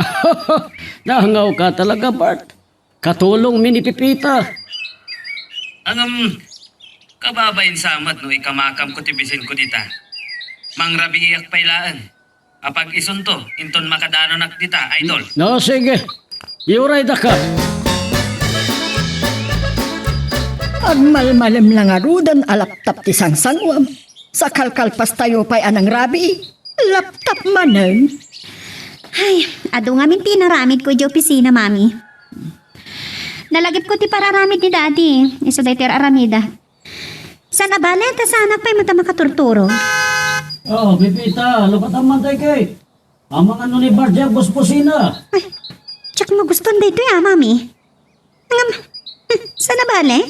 Naangawka talaga, Bart. Katulongmi ni Pepita. Ngem, kababain sa met no ikamakamko ti bisinko dita. Mangrabiiak pay laeng. Apag-isunto, inton makadanonak dita, idol. No, sige. Uray daka. Agmalmalem la ngaruden a laptap ti sangsanguam. Sa kalkalpastayo pay a nangrabii, laptap manen. Ay, adu ngamin ti inaramidko idiay opisina, Mami. Nalagipko ti pararamid ni Daddy. Isu daytoy ar-aramida. Saan a bale, ta saanak pay met a makaturturo. Oh, Pepita, lupatan man tay cake. Amangan no ni Bart diay busbusina. Ay, diak magustuan daytoy a, Mami. Ngem, saan a bale?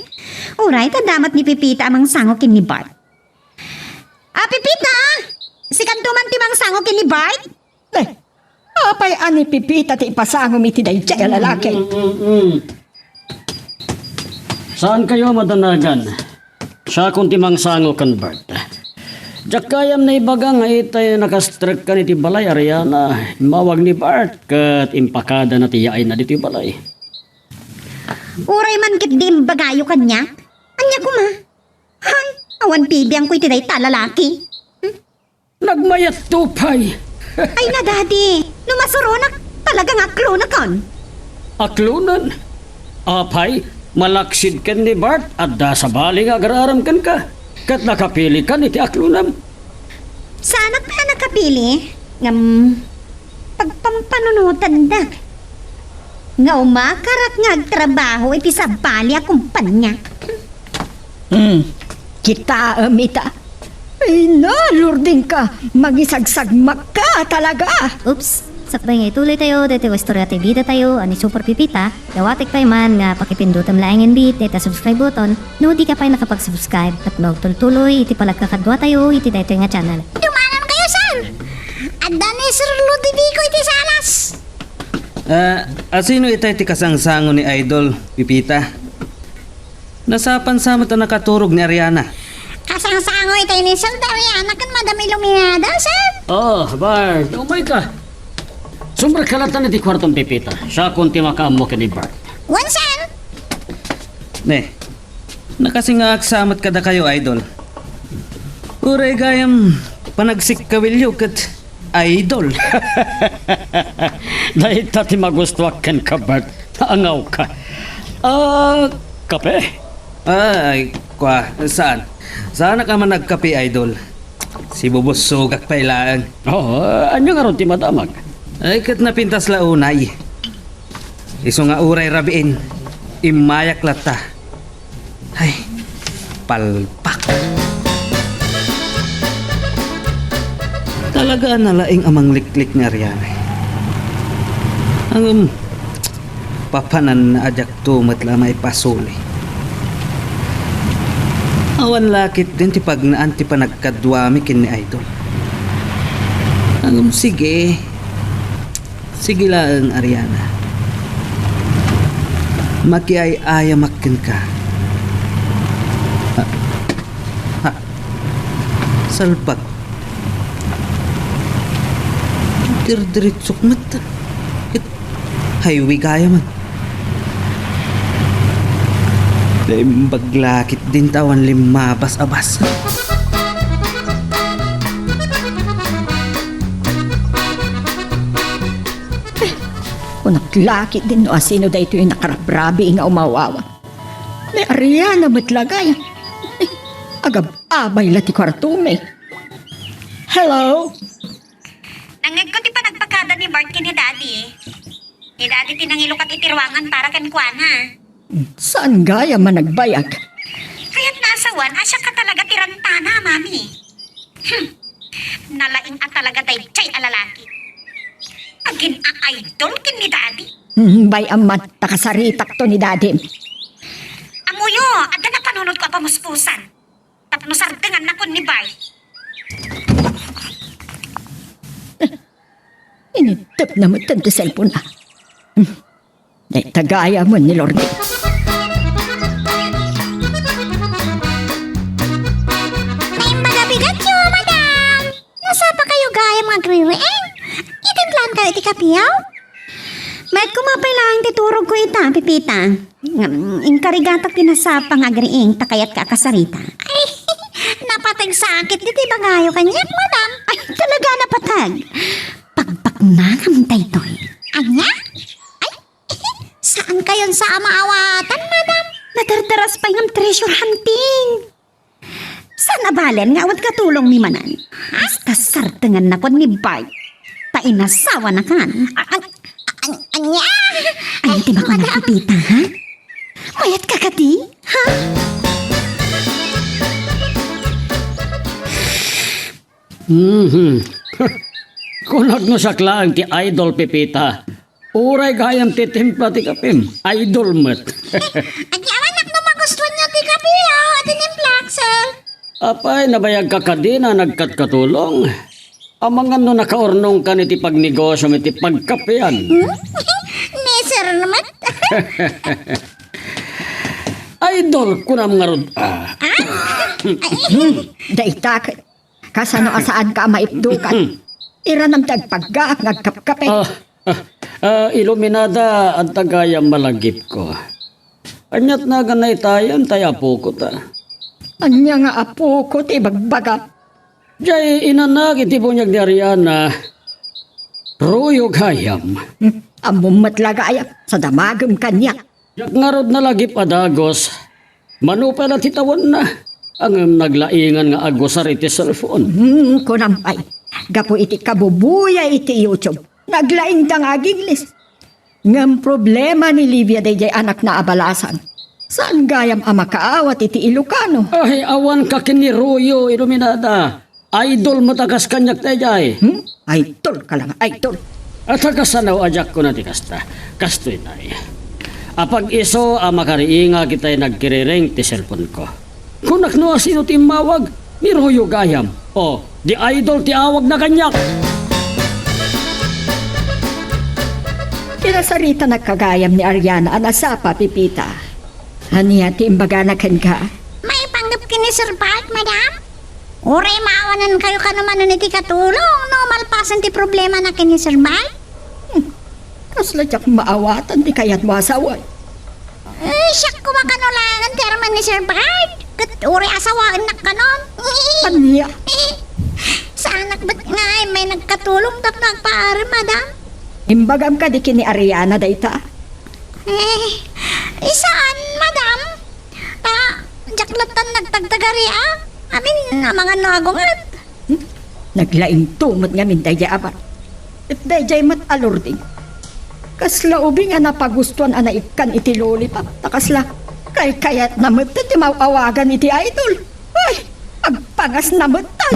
Uray, ta adda met ni Pepita a mangsango ken ni Bart. Ah, Pepita! Sikanto man ti mangsango ken ni Bart? Eh, apay a ni Pepita ti ipasangom iti daydiay a lalaki? Mm, mm, mm. Saankayo a madanagan. Siakon ti mangsango ken Bart. Diak gayam naibaga nga itay nakastrekkan iti balay, Ariana. Immawag ni Bart ket impakadana ti yaayna ditoy balay. Uray man ketdi imbagayo kaniak. Ania koma? Hay, awan bibiangko iti dayta a lalaki. Hmm? Nagmayatto pay. Ay na, Daddy. No masuronak, talaga nga aklonakon. Aklonen? Apay, malaksid ken ni Bart, adda sabali nga agar-aram kenka. Ket nakapilikan iti aklonem. Saanak pay a nakapili, ngem pagpampanunotandak nga umakarak nga agtrabaho iti sabali a kumpanya. Hmm, kitaem ita. Ay na, Lordingka, mangisagsagmakka talaga. Oops! Sakbay nga ituloy tayo, daytoy nga istorya ti bida tayo, a ni Super Pipita, dawatek pay man nga pakipindutem laengen bit dayta subscribe button, no di ka pay nakapag-subscribe, tapno agtultuloy iti panagkakadua tayo iti daytoy nga channel. Dumanan kayo, sir! Adda ni Sir Ludovico iti salas! Ah, asino itay ti kasangsango ni Idol, Pipita? Nasapan sa met a nakaturog ni Ariana. Kasangsango itay ni Sir Dariana ken Madam Iluminada, sir? Oh, Bart, umay ka. Sumrekka latta iti kuartom, Pipita. Siakon ti makaammo ken ni Bart. Wen, sir? Ne, nakasingaak sa met kadakayo, Idol. Uray gayam panagsikkawilyo ket Idol. Dayta ti magustuak kenka, Bart. Naangawka. Ah, kape? Ay, kua, saan? Saanak a managkape, Idol. Sibubussogak pay laeng. Oh, ania ngarud ti madamag? Ay, ket napintas la unay. Isu nga uray rabiin, immayak latta. Ay, palpak. Talaga a nalaing a mangliklik ni Ariana. Ngem, papananna a diakto met la maipasuli. Awan la ketdin ti pagnaan ti panagkaduami ken ni Idol. Ngem sige. Sige laeng, Ariana. Makiay-ayamak kenka. Ha? Ha? Salpak. Dirdiritsok met. Ket highway gayamen. Naimbag la ketdin ta awan limmabas a bus. Kunak la ketdin no asino daytoy a nakarabrabi nga umaw-awan. Ni Ariana met la gayam. Agab-abay la ti kuartomi. Hello? Nangngegko ti panagpakada ni Bart ken ni Daddy. Ni Daddy ti nangilukat iti ruangan para kenkuana. Saan gayam a nagbayag? Kayatna a sawen a siak a talaga ti rantana, Mami. Hmm. Nalaing a talaga daydiay a lalaki. Agin-a-idol ken ni Daddy. Hmm, bay-am man, ta kasaritakto ni Dadim. Ammoyo, adda napanunotko a pamuspusan. Tapno sardengannakon ni Bart. Inintepna metten ti cellphone-na. Hmm. Dayta gayamen ni Lourdes. Naimbag a bigatyo, madam. Nasapa kayo gayam nga agriring? Itimplaan kayo iti kapiyo? Mayat koma pay laeng ti turogko ita, Pepita. Ngem, inkarigatak ti nasapa nga agriing ta kayatka a kasarita. Ay, napateg sakit ditoy ibagayo kaniak, madam. Ay, talaga napateg. Pagbaknangam daytoy. Ania? Ay, saan kayon sa a maawatan, madam? Nadardaras pay ngem treasure hunting. Saan a balen nga awan katulongmi manen? Basta sardengannakon ni Bart. Ta inasawanakan. A-, an-, an-, ania? Ania ti makunak, madam? Pepita, ha? Mayatka kadi? Ha? Mhm. Kunak no siak laeng ti idol, Pepita. Uray gayam ti timpla ti kapem, idol met. Agyawanak no magustuanyo ti kape, o, a tinimpla, Axel. Apay, nabayagka kadi a nagkatkatulong? Amangan no nakaurnongkan iti pagnegosiom iti pagkapean. Hmm? Ni Sir met? Idol, kunam ngarud, ah. Ah? Ay. Dayta, kasano a saanka a maipdukan? Iranam ti agpaggaak nga agkapkape. Ah, ah, ah, Iluminada, anta gayam malagipko. Aniat nagan naytayen tay apoko ta? Ania nga apoko ti ibagbagam? Jay inanak iti buniag ni Ariana, Ruyo gayam. Hmm, ammom met la gayam, sa damagem kaniak. Diak ngarud nalagip a dagus, mano pay la ti tawenna, ngem naglaingan nga agusar iti cellphone. Hmm, kunam pay, gapu iti kabubuya iti YouTube, naglaingda nga aginglis. Ngem problema ni Livia daydiay anakna a balasan. Saan gayam a makaawat iti Ilocano? Ay, awanka ken ni Ruyo, Iluminada. Idol met a kas kaniak daydiay. Hmm? Idol ka la nga idol. Ata kasano a diak kuna ti kasta? Kastoy, nay. Apag-isu a makariingak itay nagkiriring ti cellphone-ko. Kunak no asino ti immawag, ni Ruyo gayam. O, di idol ti awagna kaniak. Kinasaritanak gayam ni Ariana a nasapa, Pepita. Ania ti imbagana kenka? Maipanggep ken ni Sir Bart, madam? Uray maawanankayo kano manen iti katulong no malpasen ti problemana ken ni Sir Bart? Hmm. Kasla diak maawatan ti kayatmo a sawen. Eh, siak koma kano laengen ti armen ni Sir Bart. Ket uray a sawaennak kanon. Ania? Saanak met nga immay nagkatulong tapno agpaarem, madam. Imbagam kadi ken ni Ariana dayta? Eh, saan, madam. Ta, diak lattan nag- Tagtagari a, amin a mangan no agunget. Hmm? Naglaingto met ngamin daydiay a bar. Ket daydiay met a Lourdes. Kasla ubing a napagustuan a naikkan iti lollipop, ta kasla kaykayatna met ti maw-awagan iti idol. Ay, agpangasna met tay.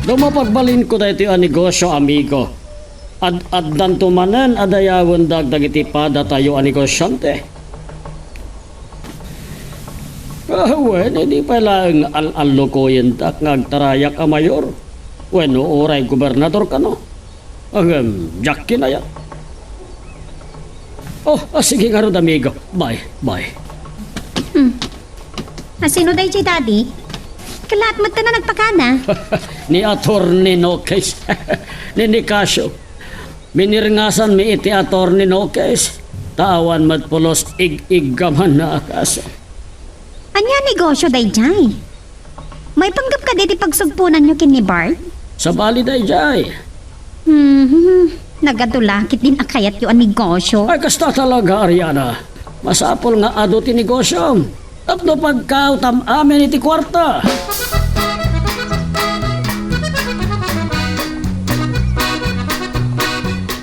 No mapagbalinko daytoy a negosio, amigo, ad-addanto manen a dayawendak dagiti padatayo a negosiante. Ah, wen, idi pay laeng al-allukoyendak nga agtarayak a mayor. Wenno uray gobernador kano. Ngem, diak kinayat. Oh, ah, sige ngarud, amigo. Bye, bye. Hmm. A, sino daydiay, Daddy? Kalaat met ta a nagpakada. Ni Attorney Nokes. Ni Nicasio. Minirngasanmi iti Attorney Nokes. Ta awan met pulos ig-iggamanna a kaso. Ania a negosio daydiay? Maipanggep kadi ti pagsugponanyo ken ni Bart? Sabali daydiay. Hmm, nagadu la ketdin a kayatyo a negosio. Ay, kasta talaga, Ariana. Masapul nga adu ti negosiom. Tapno pagkaawtam amin iti kuarta.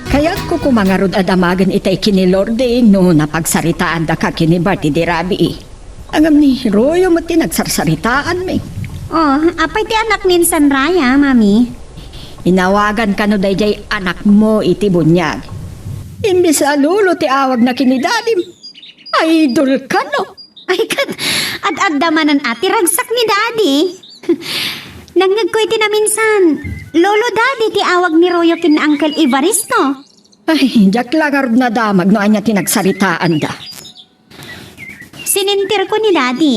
Kayatko koma ngarud a damagen itay ken ni Lourdes no napagsaritaandaka ken ni Bart idi rabii. Ngem ni Royo met ti nagsarsaritaanmi. Oh, apay ti anak ni insan Raya, Mami? Inawagan kano daydiay anakmo iti buniag. Imbes a lolo ti awagna ken ni dadim, idol kano. Ay, ket ad-adda manen a ti ragsak ni Daddy. Nangngegko iti naminsan, Lolo Daddy ti awag ni Royo ken ni Uncle Evaristo. Ay, diak la ngarud nadamag no ania ti nagsaritaanda. Sinintirko ni Daddy.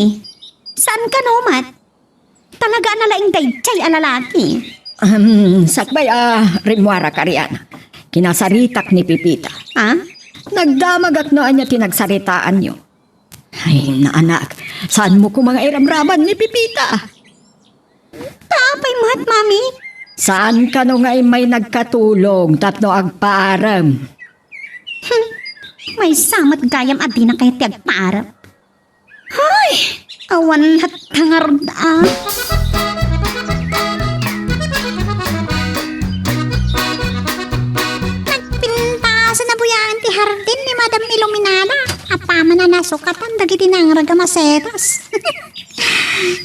Saan kano met? Talaga a nalaing daydiay a lalaki. Ahem, sakbay a rimmuarak, Ariana. Kinasaritak ni Pepita. Ah? Nagdamagak no ania ti nagsaritaanyo. Ay, naanak, saanmo koma nga iramraman ni Pepita? Ta apay met, Mami? Saan kano nga immay nagkatulong tapno agpaarem? Hmm, maysa met gayam a dina kayat ti agpaarem. Hay! Awan latta ngarud a. Nagpintasan a buyaen ti hardin ni Madam Iluminada. Apaman a nasukatan dagiti nangrag a masetas.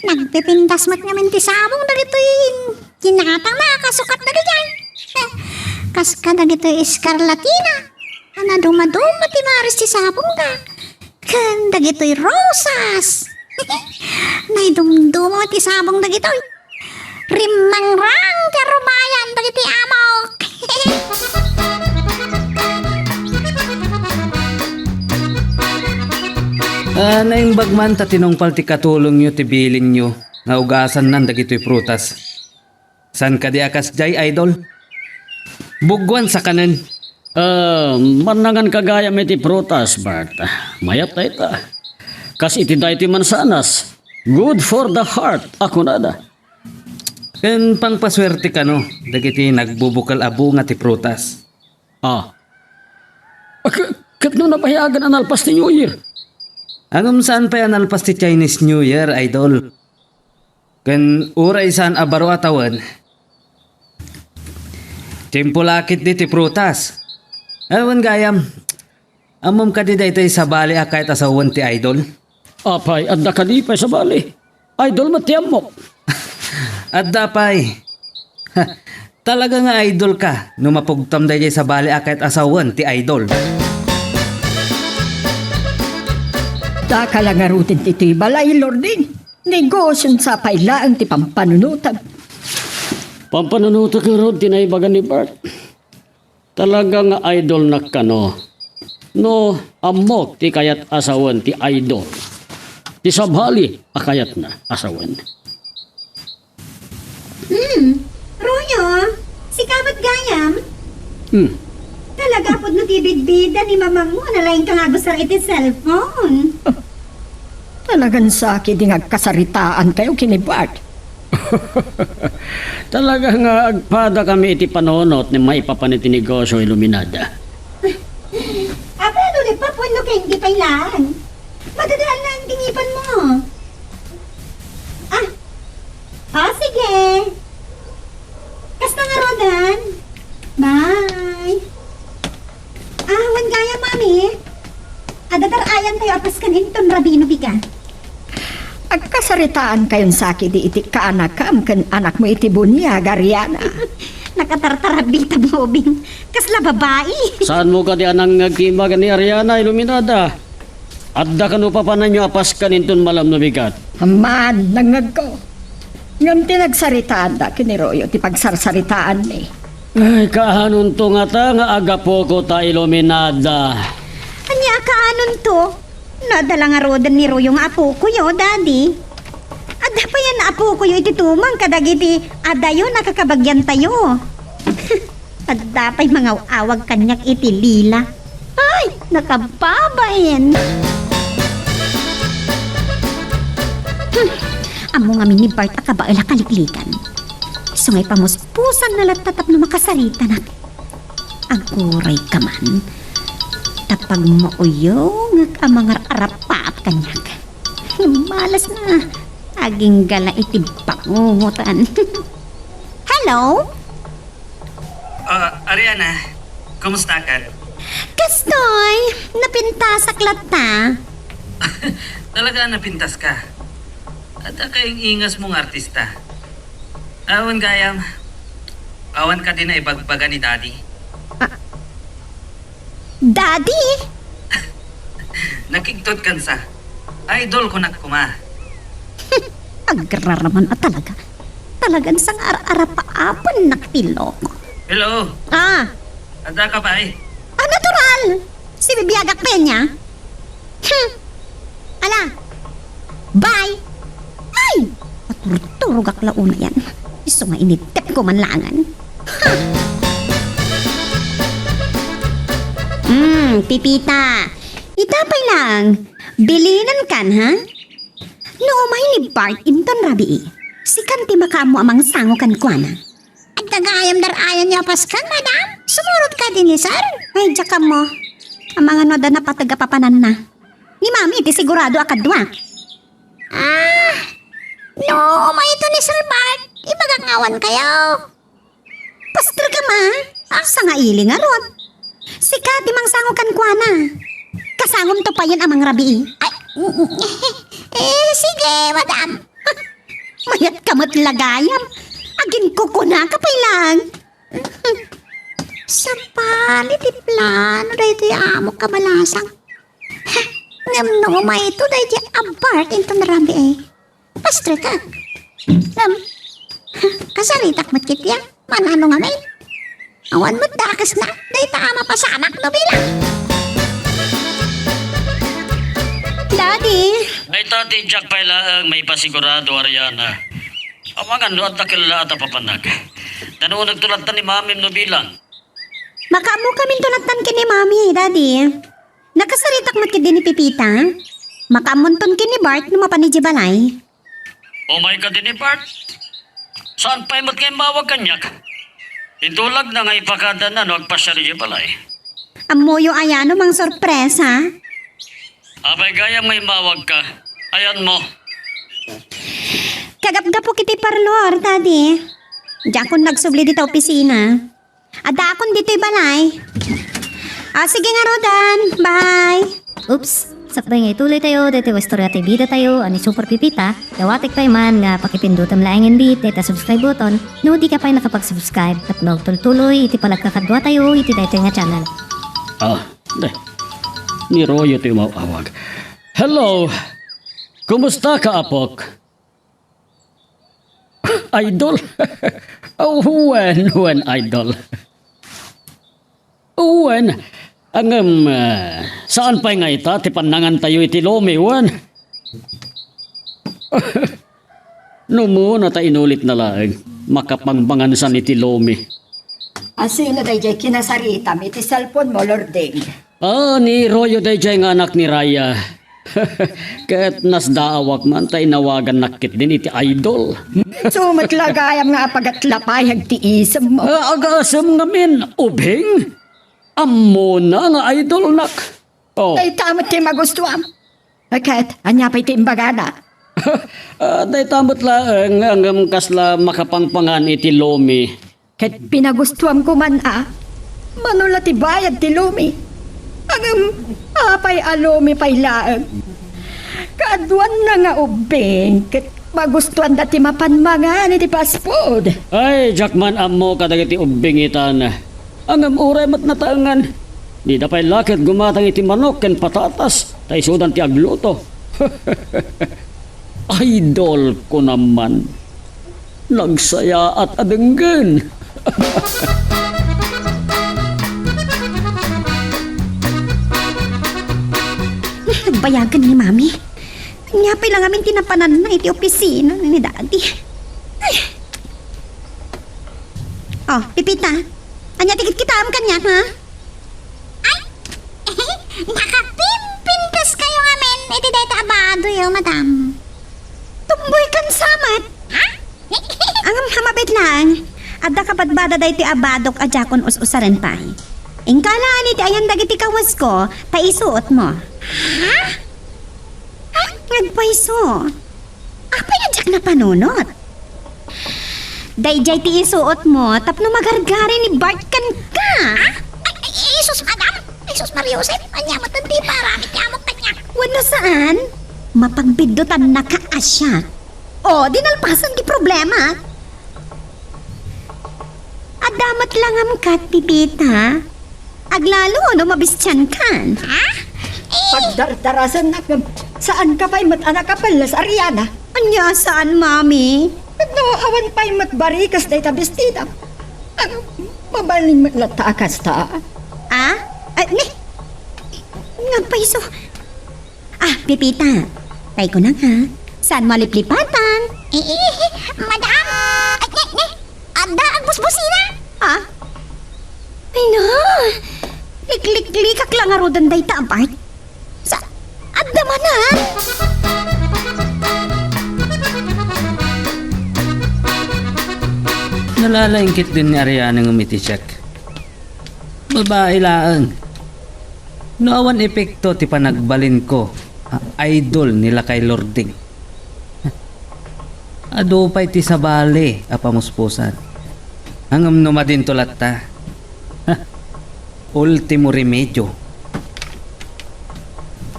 Nagpipintas met ngamin ti sabong dagitoy ginatang na kasukat dagitoy. Kas kadagitoy eskarlatina a nadumaduma ti maris ti sabongda. Ken dagitoy rosas. Naidumduma ti sabong dagitoy. Rimmangrang ti arumayan dagiti amok. Ah, naimbag man ta tinungpal ti katulongyo ti bilinyo nga ugasannan dagitoy prutas. Saan kadi a kasdiay, Idol? Bugwan sakanen. Ah, mannangan ka gayam iti prutas, Bart. Mayat dayta. Kas iti daytoy mansanas, good for the heart, a kunada. Ken pangpasuerte kano dagiti nagbubukel a bunga ti prutas. Ah. K-, ket no napayagan a nalpas ti New Year? Ngem saan pay a nalpas ti Chinese New Year, Idol. Ken uray saan a baro a tawen, tiempo la ketdi ti prutas. Wen gayam, ammom kadi daytoy sabali a kayat a sawen ti Idol? Apay, adda kadi pay sabali? Idol met ti ammok. Adda pay. Talaga nga idol ka no mapugtam daydiay sabali a kayat a sawen ti Idol. Daka la ngaruden ti balay, Lording. Negosion sa pay laeng ti pampanunotam. Pampanunotek ngarud ti naibaga ni Bart. Talaga nga idolnak kano. No, ammok ti kayat a sawen ti Idol. Ti sabali a kayatna a sawen. Hmm, Royo, sika met gayam? Hmm. Talaga pudno ti bidbida ni mamangmo a nalaingka nga agusar iti cellphone. Talagan sakidi nga agkasaritaankayo ken ni Bart. Talaga nga agpadakami iti panunot ni maipapan iti negosio, Iluminada. Apo No, Candy, pay lang. Madadaan lang ti ngipan mo. Ah, ah, sige. Kasta ngaruden. Bye. Ah, wen gayam, Mami. Adda dar-ayantayo a paskan inton rabii no bigat. Agkasaritaan kayon sa kadi iti kaanakam ken anakmo iti buniag, Ariana. Nakatartarabita mo, Ubing. Kasla babai. Saanmo kadi a nangngegkimag ni Ariana, Iluminada? Adda kano papananyo a paskan inton malam no bigat? Amman, nangngegko. Ngem ti nagsaritaanda ken ni Royo ti pagsarsaritaanmi. Ay, kaanonto ngata nga agapoko ta, Iluminada? Ania kaanonto? No adda la ngaruden ni Royo nga apokoyo, Daddy. Adda payen apokoyo iti tumang kadagiti adayo a kakabagiantayo. Adda pay mangaw-awag kaniak iti Lila. Ay, nakababain! Hmm, ammo ngamin ni Bart a kabael a kaliklikan. Isu nga ipamuspusanna latta tapno makasaritanak. Aguray ka man. Ta pagmauyongek a mangar-arapaap kaniak. Malas na. Agingga la iti bangungotan. Hello? Ah, Ariana, kumusta ka? Kastoy, napintasak latta. Talaga napintas ka? Adda kaing-ingas mo nga artista. Awan gayam. Awan ka din na ibagbaga ni Daddy. Ah, Daddy? Nakigtot kan sa. Idol ko na kuma. Agraraman a talaga. Talagan sang ar-arapaapan naktilok. Hello. Ah. Ada ka pa eh? Ah, natural. Si bibiagak pa niya. Hmm. Ala. Bye. Ay! Maturturogak la unayan. Isu nga initep ko man langan. Hmm, Pipita. Ita pay lang. Bilinan kan, ha? No umay ni Bart inton rabii, sikan ti makaammo a mangsango kan kuana. Adda gayam dar-ayan nga paskan, madam? Sumurot ka din ni sir? Ay, diak ammo. Amangan no adda napateg a papananna. Ni Mami, ti sigurado a kaduak. Ah, no, umayto ni Sir Bart. Ibagak nga awan kayo. Pastor ka, ma? Ah, sangaili ngarud. Sika ti mangsango kan kuana. Kasangom to payen a mangrabii. Ay, eh, sige, madam. Mayat ka met la gayam. Aginkukuna ka pay lang. Sapal iti plano daytoy a amok a balasang. Ngem no umayto daydiay a Bart inton rabii, pastrek. Ngem, kasaritak met ketdi a manano ngamin. Awan met dakesna dayta a mapasamak no bilang. Daddy! Dayta ti diak pay laeng maipasigurado, Ariana. Amangan no adda kellaat a papanak. Tanonegto latta ni Mamim no bilang. Makaammokaminto lattan ken ni Mami, Daddy. Nakasaritak met ketdi ni Pipita. Makaammonton ken ni Bart no mapan idiay balay. Umay kadi ni Bart? Saan pay met nga immawag kaniak? Intulagna nga ipakadana no agpasiar idiay balay. Ammoyo aya no mangsorpresa? Apay gayam nga immawag ka? Ayanmo. Kagapgapok iti parlor, Daddy. Diakon nagsubli dita opisina. Addaakon ditoy balay. Ah, sige ngaruden. Bye. Oops! Sakbay nga ituloy tayo daytoy a istorya ti bida tayo a ni Super Pipita, dawatek pay man nga pakipindutem laengen dayta subscribe button no di ka pay nakapag-subscribe tapno agtultuloy iti panagkakadua tayo iti daytoy nga channel. Ah, de. Ni Royo ti umaw-awag. Hello! Kumusta ka, apok? Idol? Wen, wen, idol. Wen, ngem, eh, saan pay nga ita ti pannangantayo iti lumi, wen? No umuna ta inulitna laeng, makapangbangansan iti lumi. Asino daydiay kinasaritam iti cellphone mo, Lording? Ah, ni Royo daydiay nga anak ni Raya. Ket nasdaawak man ta inawagannak ketdin iti idol. Isu met la gayam nga apagatlapayag ti isemmo. Ah, agasem ngamin, Ubing? Ammona nga idolnak. Oh. Dayta met ti magustuam. Ket, ania pay ti imbagana? Ah, dayta met laeng, ngem kasla makapangpangan iti lumi. Ket pinagustuam koman a, mano la ti bayad ti lumi. Ngem, apay a lumi pay laeng? Kaaduanna nga ubbing, ket magustuanda ti mapan mangan iti fast food. Ay, diak man ammo kadagiti ubbing itan. Ngem uray met nataengan, dida pay la ket gumatang iti manok ken patatas, ta isudan ti agluto. Idol ko naman. Nagsayaat a denggen. Nagbayagan ni Mami. Ania pay la ngamin ti napananna iti opisina ni Daddy. Ay. Oh, Pipita. Ania ti kitkitaem kaniak, ha? Ay! Nakapimpintas kayo ngamin iti dayta a badoyo, madam. Tumboy kan samat! Ha? Ngem, mabait lang. Adda kabadbada daytoy a badok a diakon us-usaren pay. Inkalaan iti ayan dagiti kawasko, paisuot mo. Ha? Ha? Ngagpayso. Apay a diak napanunot? Daydiay ti isuot mo tapno magargari ni Bart kenka. Ah? Ay, ay, Jesus, madam! Jesus, Maria Jose, ania met ti iparamid ti amok kaniak? Wenno saan? Mapagbiddutanna ka a siak. O, di nalpasan ti problema. Adda met la ngem kat, Pipita. Aglalo no mabistiankan. Ha? Eh. Pagdardarasannak ngem, saanka pay met a nakapellas, Ariana. Ania saan, Mami? No awan pay met barikas dayta bestidam. Ang mabalin met latta a kasta. Ah? Ay, ni? Ngem payso. Ah, Pipita. Tay ko na nga. Saan mo liplipatan? Eh, eh, madam. Ay, ne, ne. Adda agbusbusina. Ah? Ay, na. Likliklikak lang arudan dayta a Bart. Sa, adda man, ah. Nalalaingkit din ni Ariana ngem iti check. Babae laeng. No awan epekto ti panagbalinko a idol ni Lakay Lording, adu pay ti sabali a pamuspusan. Ngem no madinto latta, ultimo remedio.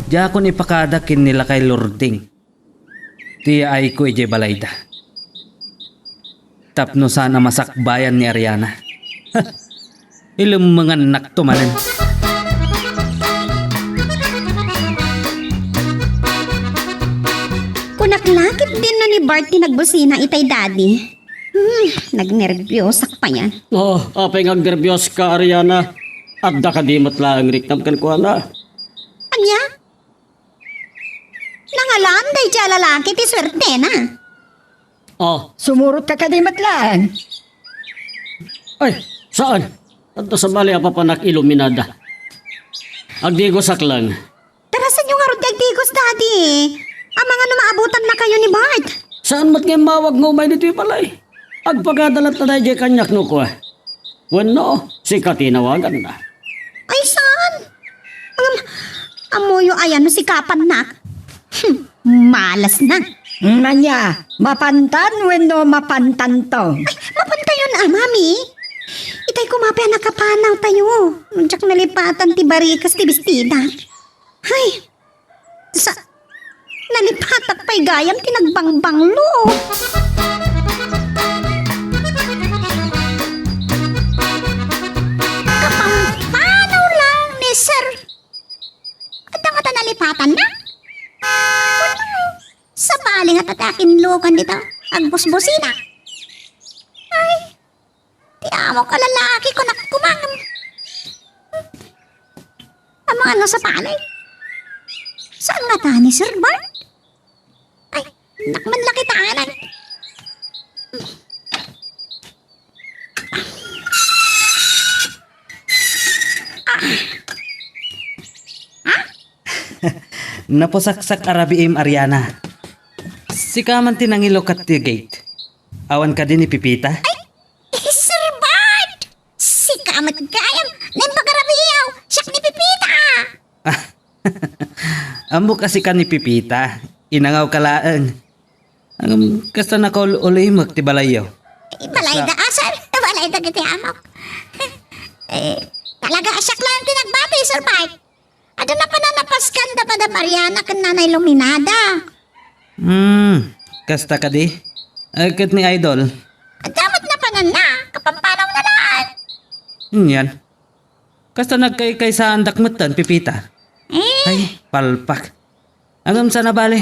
Diakon ipakada ken ni Lakay Lording ti yaayko idiay balayda. Tapno saan a masakbayan ni Ariana. Ilemmengannakto manen. Kunak la ket dinno ni Bart ti nagbusina itay, Daddy. Hmm, nagnerbiosak pay a. Oh, apay nga agnerbioska, Ariana? Adda kadi met laeng riknam kenkuana? Ania? Nangalaan daydiay a lalaki ti suertena. Oh. Sumurotka kadi met laeng? Ay, saan? Adda sabali a papanak iluminada. Agdigosak lang. Darasanyo ngarud ti agdigos, Daddy. Amangan no maabutannakayo ni Bart. Saan met nga immawag nga umay ditoy balay? Agpakada latta daydiay kaniak no kua. Wenno, sika ti inawaganna. Ay, saan? Ngem, ammoyo aya no sikapannak? Hmm, malasna. Ania, mapantan wenno mapantanto? Ay, mapantayon a, Mami. Itay koma pay a nakapanawtayo. Diak nalipatan ti barikas ti bestida. Ay, sa, nalipatak pay gayam ti nagbangbanglo. Kapampanaw lang ni Sir. Adda ngata nalipatanna? Sabali ngata ti akinlokan dita agbusbusina. Ay, ti amok a lalaki, kunak koma. Amangan no sapay. Saan ngata ni Sir Bart? Ay, nakman la kita, anay. Ah. Ha? Napusaksak a rabiim, Ariana. Sika man ti nangilukat ti gate. Awan kadi ni Pipita? Ay, Sir Bart! Sika met gayam, naimbag a rabiiaw, siak ni Pipita! Ah, Ammok a sika ni Pepita. Inangawka laeng. Ngem, kasta nakaul-ulimek ti balayyo. Balay da, ah, sir. Balay dagiti amok. Eh, talaga, siak laeng ti nagbati, Sir Bart. Adu napan a napaskan da Madam Ariana ken Nanay Luminada. Hmm, kasta kadi? Eh, ket ni Idol? Adda met napananna, kapampanawna laeng. Anian? Kasta nagkaykaysaandak metten, Pepita. Eh? Ay, palpak. Ngem saan a bale.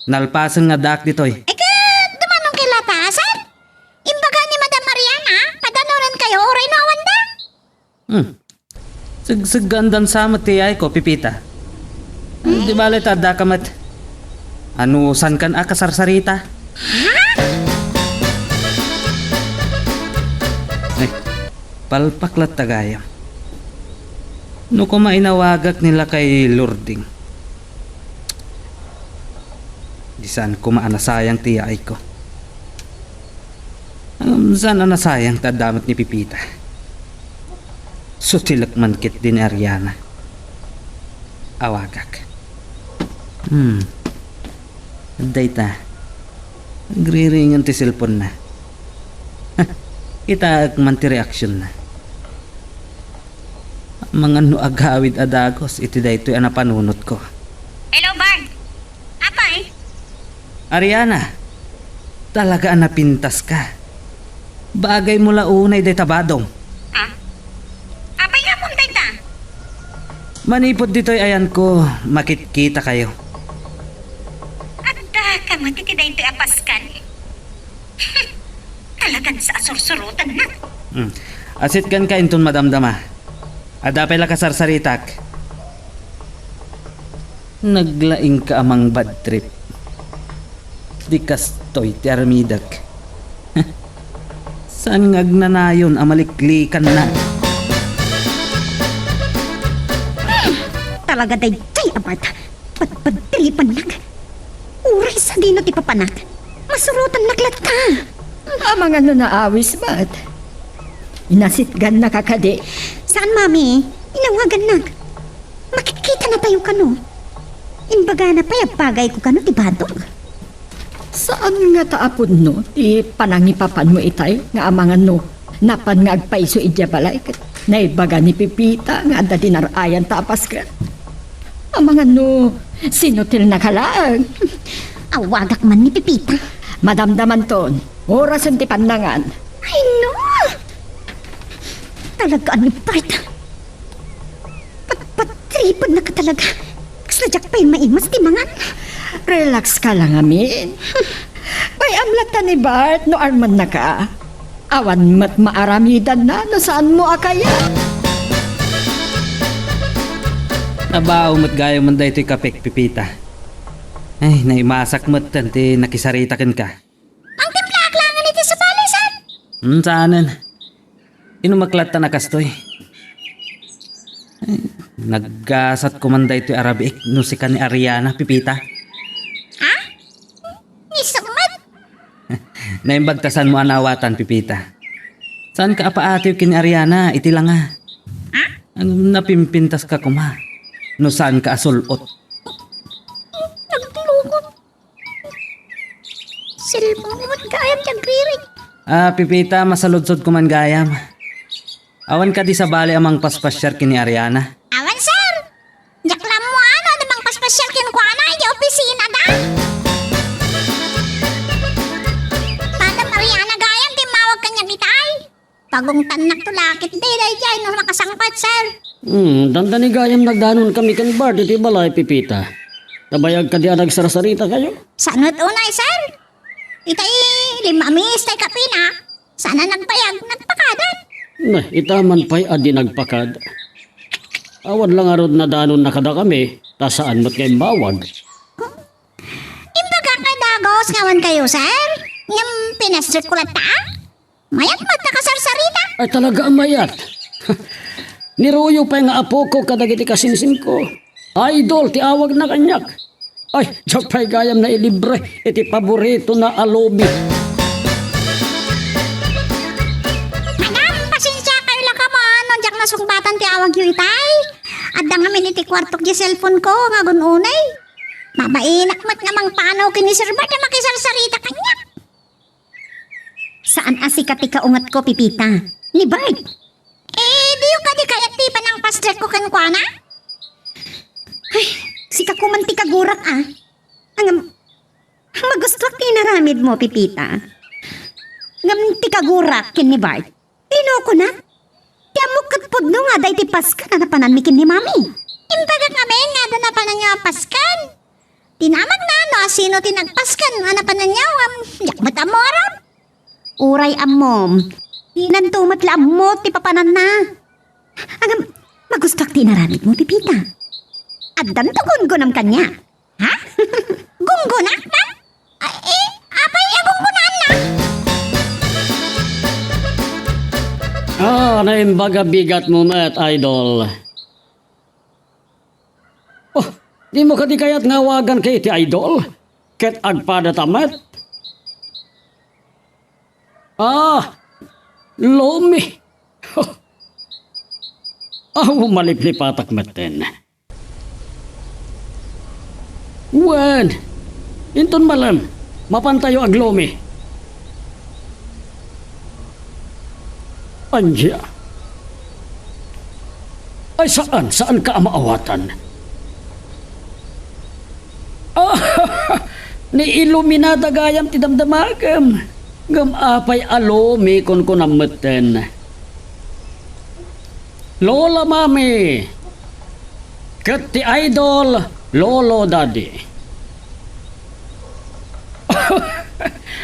Nalpasen nga addaak ditoy. Eh, ket dumanonkayo latta, sir? Imbaga ni Madam Ariana, padanorenkayo uray no awanda? Hmm. Segseggaandan sa met ti yayko, Pepita. Di bale ta addaka met. Anusankan a kasarsarita? Ay, palpak latta gayam. No koma inawagak ni lakay Lording, di saan koma a nasayang ti yayko. Ngem saan a nasayang ta adda met ni Pepita. Sutilek man ketdi ni Ariana. Awagak. Hmm. Dayta. Nagriringen ti cellphone-na. Kitaek man ti reaksionna. Amangan no agawid a dagus iti daytoy a napanunotko. Hello, Bart. Apay? Ariana, talaga a napintaska. Bagaymo la unay dayta badong. Ha? Apay nga ammom dayta? Manipud ditoy ayanko, makitkitakayo. Addaka met iti daytoy a paskan. Talagan sa asursurutan na. Hmm. Asitganka inton madamdama. Adda pay la kasarsaritak. Naglaingka a mangbad trip. Di kastoy ti aramidek. Saan nga agnanayon a maliklikanna? Talaga daydiay a Bart. Padpadtripannak. Uray sadino ti papanak, masurotannak latta. Amangan no naawis met. Inasitgannaka kadi? Saan, Mami. Inawagannak. Makitkita natayo kano. Imbagana pay a bagayko kano ti badong. Saan ngata a pudno ti panangipapanmo itay nga amangan no napan nga agpayso idiay balay ket naibaga ni Pepita nga adda dinar-ayanta a pasken? Amangan no sinutilnaka laeng. Awagak man ni Pepita. Madamdamanton, orasen ti pannangan. Ay, no! Talaga ni Bart. Patpatripennaka talaga. Kasla diak pay maimas ti mangan. Relax ka lang amin. Bay-am latta ni Bart no armennaka. Awan met maaramidanna no saanmo a kayat. Nabao met gayam daytoy kapek, Pepita. Ay, naimasak metten ti nakisarita kenka. Pangtimplaak laengen iti sabali, sir. Hmm, saanen. Inumek latta a kastoy. Ay, naggasat koman daytoy a rabiik no sika ni Ariana, Pepita. Ha? Isu met? Naimbag ta saanmo a naawatan, Pepita. Saanka a paatiw ken ni Ariana iti langa. Ha? Napimpintaska koma no saanka a sul-ot. Naglukot. Cellphone met gayam ti agriring. Ah, Pepita, masaludsodko man gayam. Awan kadi sabali a mangpaspasiar ken ni Ariana? Awan, sir. Diak la ammo no adda mangpaspasiar kenkuana iti opisinada. Madam Ariana gayam ti immawag kaniak itay. Pagungtannakto la ketdi daydiay no makasangpet, sir. Hmm, dandani gayam nagdanonkami ken Bart iti balay, Pepita. Nabayag kadi a nagsarsarita kayo? Saan met unay, sir? Itay lima a miis tay kapina, saan a nagbayag, nagpakada. Nah, ita man pay a di nagpakada. Awan la ngarud nadanonna kadakami, ta saan met nga immawag. Imbagak a dagus nga awan kayo, sir. Ngem pinasrek ko latta. Mayat met a kasarsarita. Ay, talaga a mayat. Ni Ruyo pay nga apoko kadagiti kasinsinko. Idol ti awagna kaniak. Ay, diak pay gayam nailibre iti paboritona a lobi. Madam, pasensiakayo la koma no diak nasungbatan ti awagyo itay. Adda Amin iti kuartok ti cellphone ko nga agun-unay. Mabainak met nga mangpanaw ken ni Sir Bart a makisarsarita kaniak. Saan a sika ti kaungetko, Pipita. Ni Bart. Eh, diyo kadi kayat ti panangpastrek ko kenkuana? Ay, sika koman ti kagurak, a. Ngem, magustuak ti inaramidmo, Pipita. Ngem ti kagurak ken ni Bart, inukonak. Ti ammok ket pudno nga adda iti pasken a napananmi ken ni Mami. Imbagak ngamin nga adda napananyo a pasken. Dinamagna no asino ti nagpasken a napananyo, ngem diak met ammo ngarud. Uray ammom, dinanto met la ammo ti papananna. Ngem, magustuak ti inaramidmo, Pipita. Addanto gunggonam kaniak. Ha? Gunggonak, man? Ay, eh, apay a gunggonaannak? Ah, naimbag a bigatmo met, Idol. Oh, dimo kadi kayat nga awaganka iti Idol? Ket agpadata met? Ah, Lomi. Aw, maliplipatak metten. Wen, inton malem, mapantayo aglomi. Ania? Ay, saan, saanka a maawatan. Ah, ni Iluminada gayam ti damdamagem. Ngem apay a Lomi kunkunam metten? Lola Mami, ket ti Idol, Lolo Daddy.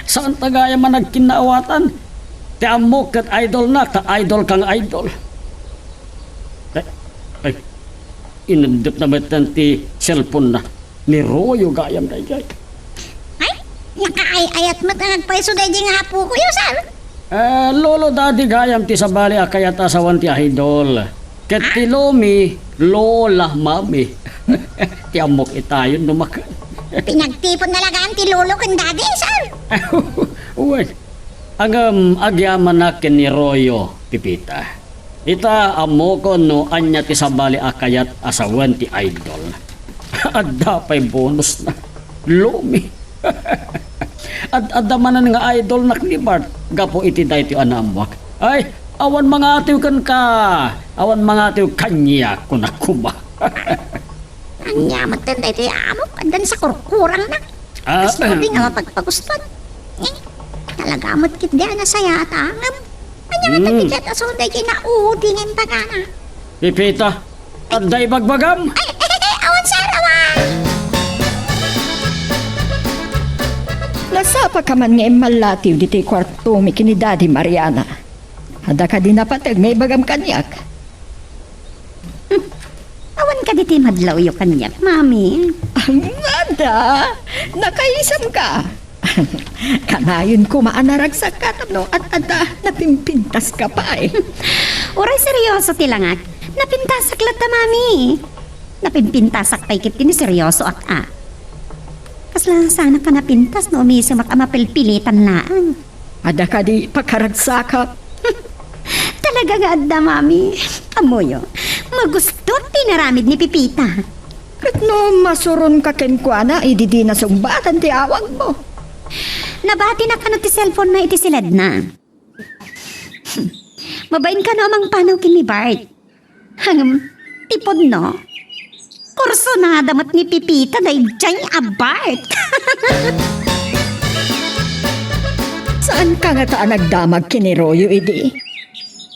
Saan ta gayam a nagkinnaawatan? Ti ammok ket idolnak, ta idolka nga idol. Ay, ay, inundotna metten ti cellphone-na. Ni Royo gayam daydiay. Ay, nakaay-ayat met a nagpayso daydiay nga apokoyo, sir. Eh, Lolo Daddy gayam ti sabali a kayat a asawan ti Idol. Ket ti Lomi, Lola Mami. Ti ammok itayon no makan. Pinagtipon na lagaan ti lolo ken daddy, sir. Wen, agam agyamanak ken ni Royo, Pipita. Ita, ammokon no ania ti sabali a kayat a sawen ti idol. Adda pay bonusna. Lomi. Ad-adda manen nga idolnak ni Bart gapu iti daytoy a naammoak. Ay, awan mangatiw kenka. Awan mangatiw kaniak, kunak koma. Ania met daytoy amok? Addan sa kurkurangna. Ah, Kas udi nga mapagpagustuhan. Eh, talaga met ketdi a nasayaat a ngem. Ania nga Hmm. tagigat a sunday kay naudi nga imbagana? Pipita, adda ibagbagam? Ay, eh, eh, eh, awan, sir, awan! Nasapaka man nga immallatiw ditoy kuartomi ken ni Daddy Mariana. Adda kadi napateg nga ibagam kaniak? Hmm. Awan kadi ti madlawyo kaniak, Mami? Ang ada! Nakaisam ka! Kanayon koma a naragsakka tapno at-adda napimpintas ka pay. Uray seryoso ti langak, napintasak latta, Mami. Napimpintasak pay ket ti seryosoak a. Kasla saanak a napintas no umisemak a mapilpilitan laeng. Adda kadi pakaragsakak? Talaga nga adda, Mami. Ammoyo, magusto ti inaramid ni Pipita. Ket no masuronka kenkuana, idi dina sungbatan ti awagmo. Nabatina kano ti cellphone-na iti siledna. Mabain kano a mangpanaw ken ni Bart. Ngem, ti pudno, kursunada met ni Pipita daydiay a Bart. Saanka ngata a nagdamag ken ni Royo idi?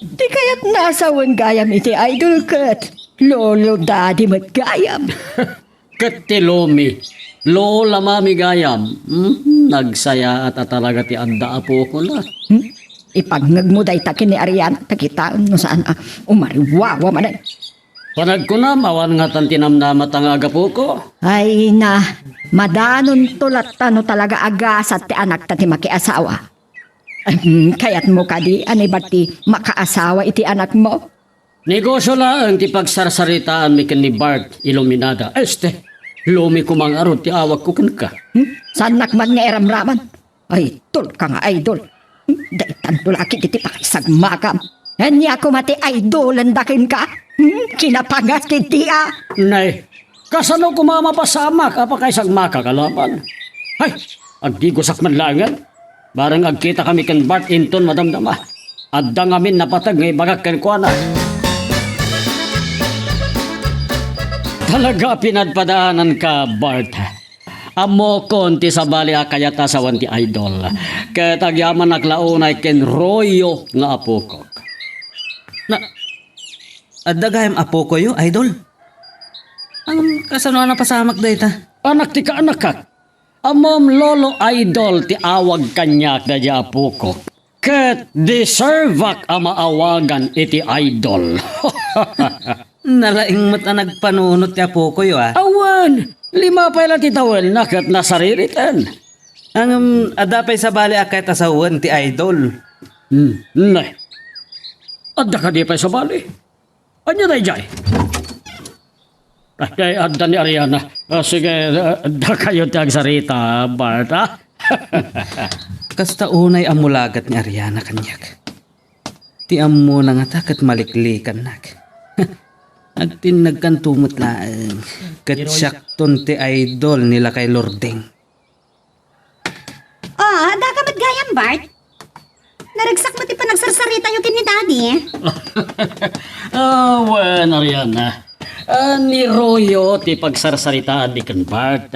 Di kayatna a sawen gayam iti idol ket Lolo Daddy met gayam. Ket ti Lomi, Lola Mami gayam, hmm, nagsayaat a talaga ti adda apokona. Hmm? Ipangngegmo dayta ken ni Ariana, ta kitaem no saan a umariwawa manen. Panagkunam, awan ngatan ti namnamata nga agapoko? Ay na, madanonto latta no talaga a gasat ti anakta ti makiasawa. Hmm, kayatmo kadi a ni Bart ti makaasawa iti anakmo? Negosio laeng ti pagsarsaritaanmi ken ni Bart Iluminada. Este, Lomi koma ngarud ti awagko kenka. Hmm? Saannak man nga iramraman? Ay, tulka nga idol. Hmm? Daytanto la ketdi ti pakisagmakam. Ania koma ti idolanda kenka? Hmm? Kinapangas ketdi a. Nay, kasano koma mapasamak a pakaysagmakak a laban? Hay, agdigosak man laengen. Bareng agkitakami ken Bart inton madamdama. Adda ngamin napateg nga ibagak kenkuana. Talaga pinadpadaananka, Bart. Ammokon ti sabali a kayat a sawen ti idol. Ket agyamanak la unay ken Royo nga apokok. Na, adda gayam apokoyo, idol? Ngem kasano a napasamak dayta? Anak ti kaanakak. Ammom, Lolo, idol ti awag kaniak daydiay apokok. Ket deserveak a maawagan iti idol. Nalaing met a nagpanunot ti apokoyo, a. Awan, lima pay la ti tawenna ket nasaririten. Ngem adda pay sabali a kayat a sawen ti idol. Hmm, ne. Adda kadi pay sabali? Ania daydiay? Ay, ay, adda ni Ariana. Ah, sige, ah, dakayo ti agsarita, Bart, ha? Kasta unay a mulagat ni Ariana kaniak. Ti ammona ngata ket maliklikannak. Agtinnagkanto met laeng. Ket siakton ti idol ni Lakay Lording. Oh, adda ka met gayam, Bart? Naragsak met ti panagsarsaritayo ken ni Daddy. Ah, wen, Ariana. Ah, ni Royo ti pagsarsaritaanmi ken Bart.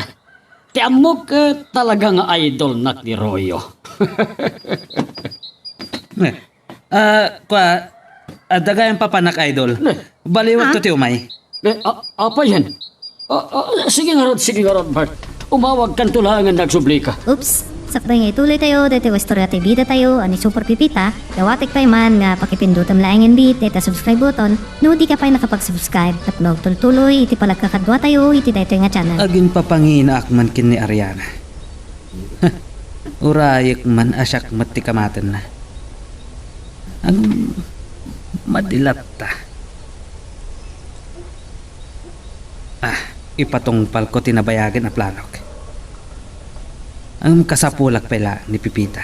Ti ammok, eh, talaga nga idolnak ni Royo. Eh, ah, kua, adda gayam papanak, idol. Ne. Baliwagto ti umay. Eh, a-, apay yan? Ah, ah, sige ngarud, sige ngarud, Bart. Umawagkanto laeng nga agsublika. Oops! Sakbay nga ituloytayo daytoy a istorya ti bidatayo a ni Super Pipita, dawatek pay man nga pakipindutem laengen bi dayta subscribe button no dika pay nakapag-subscribe tapno agtultuloy iti panagkakaduatayo iti daytoy nga channel. Aginpapanginaak man ken ni Ariana. Urayek man a siak met ti kamatenna. Ngem madi latta. Ah, ipatungpalko ti nabayagen a planok. Ngem kasapulak pay laeng ni Pipita.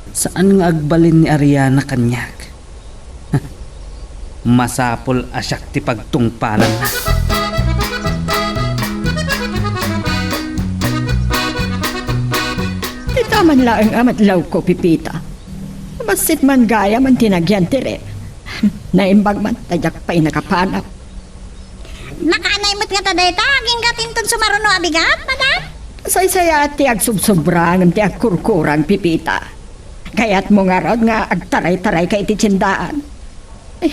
Saan nga agbalin ni Ariana kaniak. Masapul a siak ti pagtungpalanna. Dita man laeng a madlawko, Pipita. Bassit man gayam ti nagyantiri. Naimbag man ta diak pay nakapanag. Nakaanay met ngata dayta, agingga ti inton sumaruno a bigat, madam? Kasaysayaat ti agsubsobra ngem ti agkurkurang, Pipita. Kayatmo ngarud nga agtaraytarayka iti tiendaan? Eh,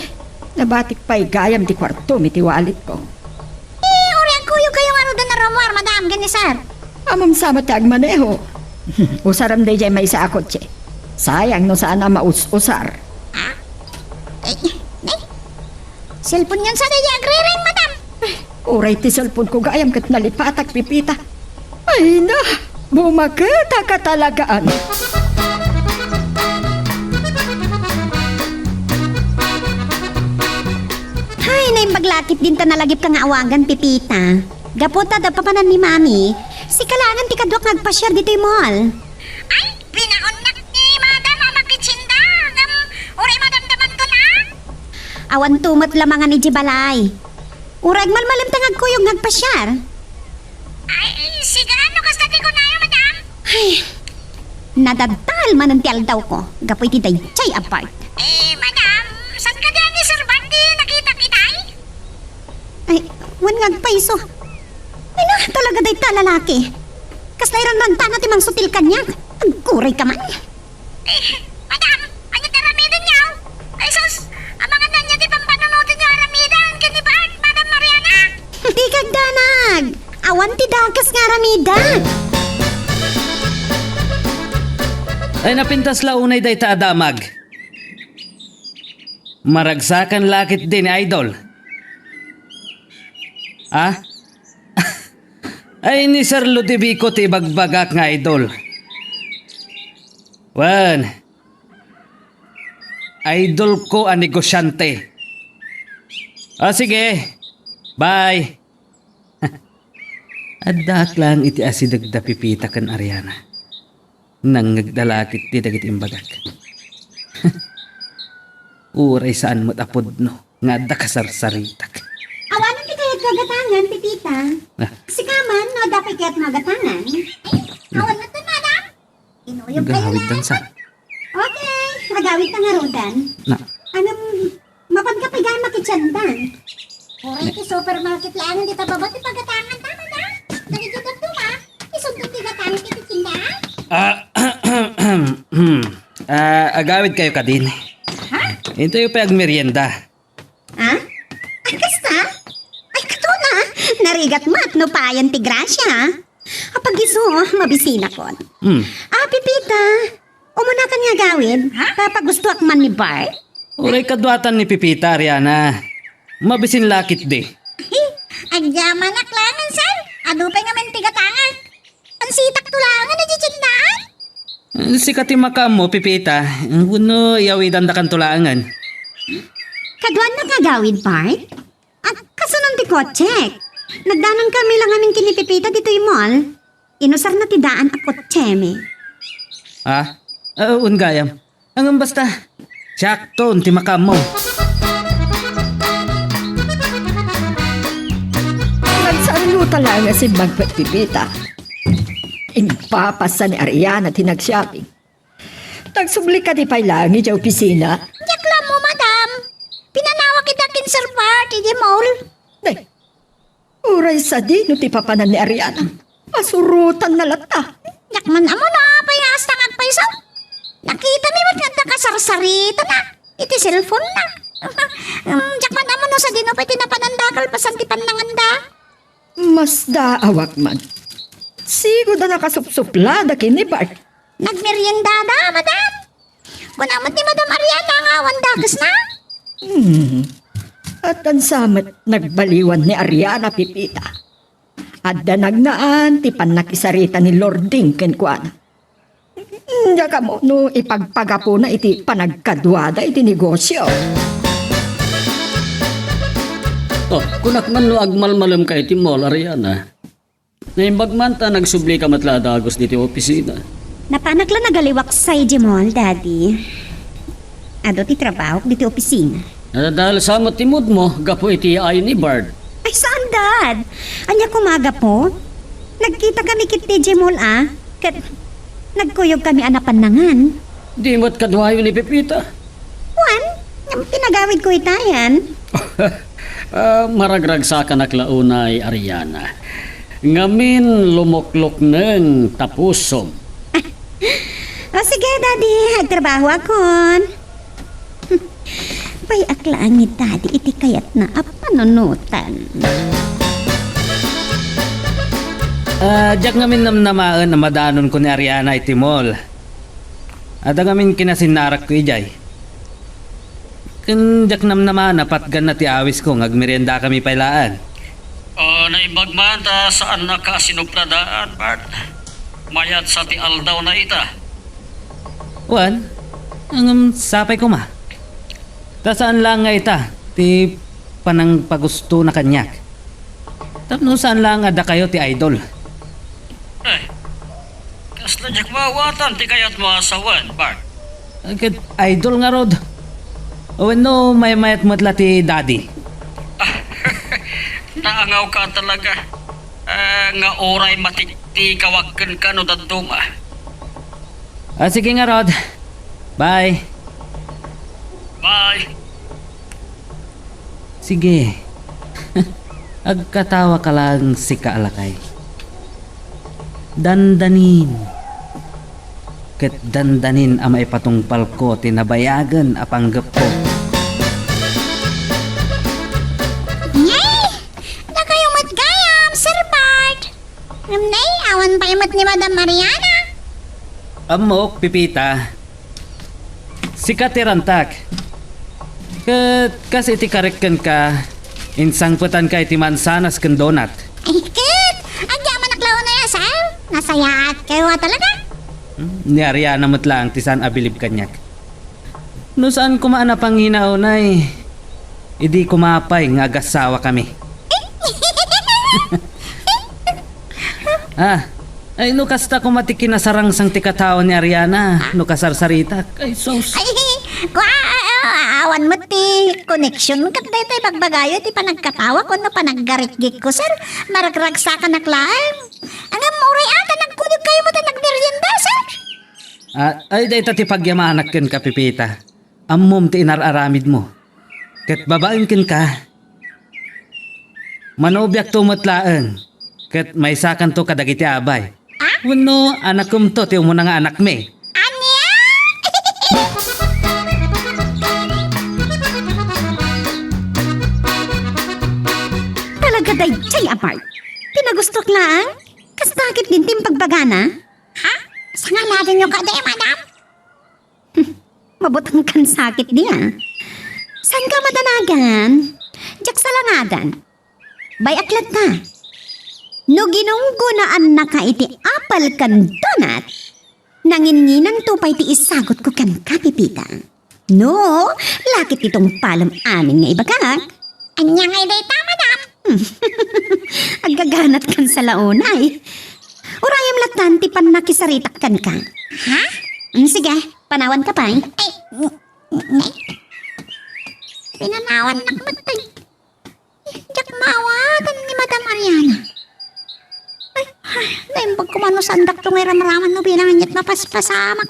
nabatik pay gayam ti kuartom iti walletko. Eh, uray agkuyogkayo ngaruden a rumuar, madam, ken ni sir. Ammom sa met ti agmaneho. Usarem daydiay maysa a kotse. Sayang no saan a maus-usar. Ah? Eh, eh. Cellphone-yon sa daydiay agriring, madam. Uray ti cellphone-ko gayam ket nalipatak, Pipita. Ay na, bumaketaka talagaan. Hay, naimbag la ketdin ta nalagipka nga awagan, Pipita. Gapu ta adda papanan ni Mami, sika laengen ti kaduak nga agpasiar ditoy mall. Ay, pinaunnak ni Madam a makitsinda, ngem uray madamdamanton a. Awanto met lamangan idiay balay. Uray agmalmalemta nga agkuyog nga agpasiar. Ay, sige, no kasta ti kunayo, Madam. Ay, nadadal manen ti aldawko gapu iti daydiay a Bart. Eh, Madam, saan kadi a ni Sir Bart ti nakitak itay? Ay, wen nga agpayso. Ay na, talaga dayta a lalaki. Kasla iranrantana ti mangsutil kaniak. Agkurayka man. Eh, Madam, ania ti aramidenyo? Ay sus, amangan ania ti pampanunotenyo a aramiden ken ni Bart, Madam Mariana? Dika agdanag! Awan ti dakes nga aramidak! Ay, napintas la unay dayta a damag. Maragsakan la ketdi ni Idol. Ah? Ay, ni Sir Ludovico ti ibagbagak nga idol. Wen, idolko a negosyante. Ah, sige. Bye. Addaak laeng iti asideg da Pipita ken Ariana. Nangngegda la ketdi dagiti imbagak. Uray saan met a pudno nga adda kasarsaritak. Awanen ti kayatko a gatangan, Pepita. Ah. Sika man, no adda pay kayatmo a gatangan. Ay, awan met, madam. Inuyog kayo. Agawid dansa. Okay, agawid ta ngaruden. Na. Anam, mapanka pay gayam makitiendan. Uray ti supermarket laeng dita baba ti pagatangan ta, madam. Dagiti dadduma, isunto ti gatangan iti tinda. Ah, ah, agawid kayo kadin. Ha? Intayo pay agmerienda. Ha? Ay, kasta? Ay, katuna, narigat met no payen ti grasia. Apag isu, mabisinakon. Hmm. Ah, Pepita, umunakan nga agawid. Ha? Papagustoak man ni Bart. Uray kaduatan ni Pepita, Ariana. Mabisin la ketdi. Agyamanak laengen, sir. Adu pay ngamin ti gatangak. Ansitak to laengen, a, didin daan? Sika ti makaammo, Pepita. Wenno iyawidandakan to laengen. Kaduannak nga agawid, Bart? At kasunon ti kotsek? Nagdanong kami la ngamin ken ni Pepita ditoy mall. Inusarna ti daan a kotsemi. Ha? Ah, un gayam. Ngem basta, siakton ti makaammo. Nagsaluta laeng a simmagpet ti Pepita. Impapasa ni Ariana ti nag-shopping. Nagsubli kadi pay laeng idiay opisina? Diak la ammo, madam. Pinanawak ida ken Sir Bart idiay mall. Nay, uray sadino ti papanan ni Ariana, pasurotanna latta. Diak man ammo no apay nga kasta nga agpayso. Nakitami met nga adda kasarsaritana iti cellphone-na. Mm, diak man ammo no sadino pay ti napananda kalpasan ti pannanganda. Masdaawak man. Sigud a nakasupsuplada ken ni Bart. Nagmeriendada, madam. Kuna met ni Madam Ariana nga awan dakesna. Hmm. At ansa met nagbaliwan ni Ariana, Pepita? Adda nagnaan ti pannakisarita ni Lording kenkuana. Diak ammo no ipagpagapuna iti panagkaduada iti negosio. Oh, kunak man no agmalmalemka iti mall, Ariana. Naimbag man ta nagsublika met la a dagus ditoy opisina. Napanak la nagaliwak sa idiay mall, Daddy. Adu ti trabahok ditoy opisina. Nadadalsa met ti moodmo gapu iti yaay ni Bart. Ay, saan, Dad? Ania koma gapu? Nagkitakami ketdi idiay mall, a, ket nagkuyogkami a napan nangan. Di met kaduayo ni Pepita? Wen, ngem pinagawidko ita, yan. Ah, maragragsakanak la unay, Ariana. Ngamin lumoklokneng ta pusom. O, sige, Daddy. Agtrabahoakon. Bay-ak laeng ni Daddy iti kayatna a panunotan. Ah, diak ngamin namnamaen a madanonko ni Ariana iti mall. Adda ngamin kinasinnarakko idiay. Ken diak namnamaen a patganna ti awisko nga agmeriendakami pay laeng. Ah, naimbag man ta saannaka a sinupladaan, Bart. Mayat sa ti aldawna ita. Wen, ngem sapay koma. Ta saan laeng nga ita ti panangpagustona kaniak. Tapno saan laeng a dakayo ti idol. Eh, kasla diak maawatan ti kayatmo a sawen, Bart. Ket idol ngarud. Wenno maymayat met la ti Daddy. Naangawka talaga. Ah, nga uray matiktikawak kenka no dadduma. Ah, sige ngarud. Bye. Bye. Sige. Agkatawaka laeng sika a lakay. Dandanin. Ket dandanin a maipatungpalko ti nabayagen a panggepko. Yay! Dakayo met gayam, Sir Bart. Ngem nay, awan pay met ni Madam Mariana. Ammok, Pepita. Sika ti rantak. Ket kas iti karik kenka, insangpetanka iti mansanas ken donut. Ay, ket, agyamanak la unay a, sir. Nasayaat kayo a talaga. Hmm, ni Ariana met laeng ti saan a bilib kaniak. No saan koma a napangina unay, idi koma pay nga agassawa kami. Ah, ay, no kasta koma ti kinasarangsang ti katawa ni Ariana, no kasarsaritak. Ay, sus. Ay, Kua, a-, a-, awan met ti connection ket daytoy bagbagayo ti panagkatawak wenno panaggaritgikko, sir. Maragragsakanak laeng. Ngem uray ata nagkuyogkayo met a nagmerienda, sir. Ah, ay, dayta ti pagyamanak kenka, Pepita. Ammom ti inar-aramidmo. Ket babaen kenka, manobiakto met laeng, ket maysakanto kadagiti abay. Ah? Wenno, anakemto ti umuna nga anakmi. Ania? Talaga daydiay a part. Ti nagustuak laeng, kasta ket din ti impagbagana. Ha? Sangaladanyo kadi, madam? Mabutengkan sakit dia. Saanka madanagan? Diak salangadan. Bay-ak latta. No ginunggonaannaka iti apple ken donut, nanginnginanto pay ti isagutko kenka, Pepita. No, lakit ti tungpalem amin nga ibagak. Ania ngay dayta, madam? Aggaganatkan sa launay. Urayem lattan ti pannakisaritak kenka. Ha? Mm, sige, panawanka pay. Ay, n-, n-, nay. Pinanawannak met, ay. Diak maawagan ni Madam Ariana. Ay, ay, naimbag koma no saandakto nga iramraman no bilang ania't mapaspasamak.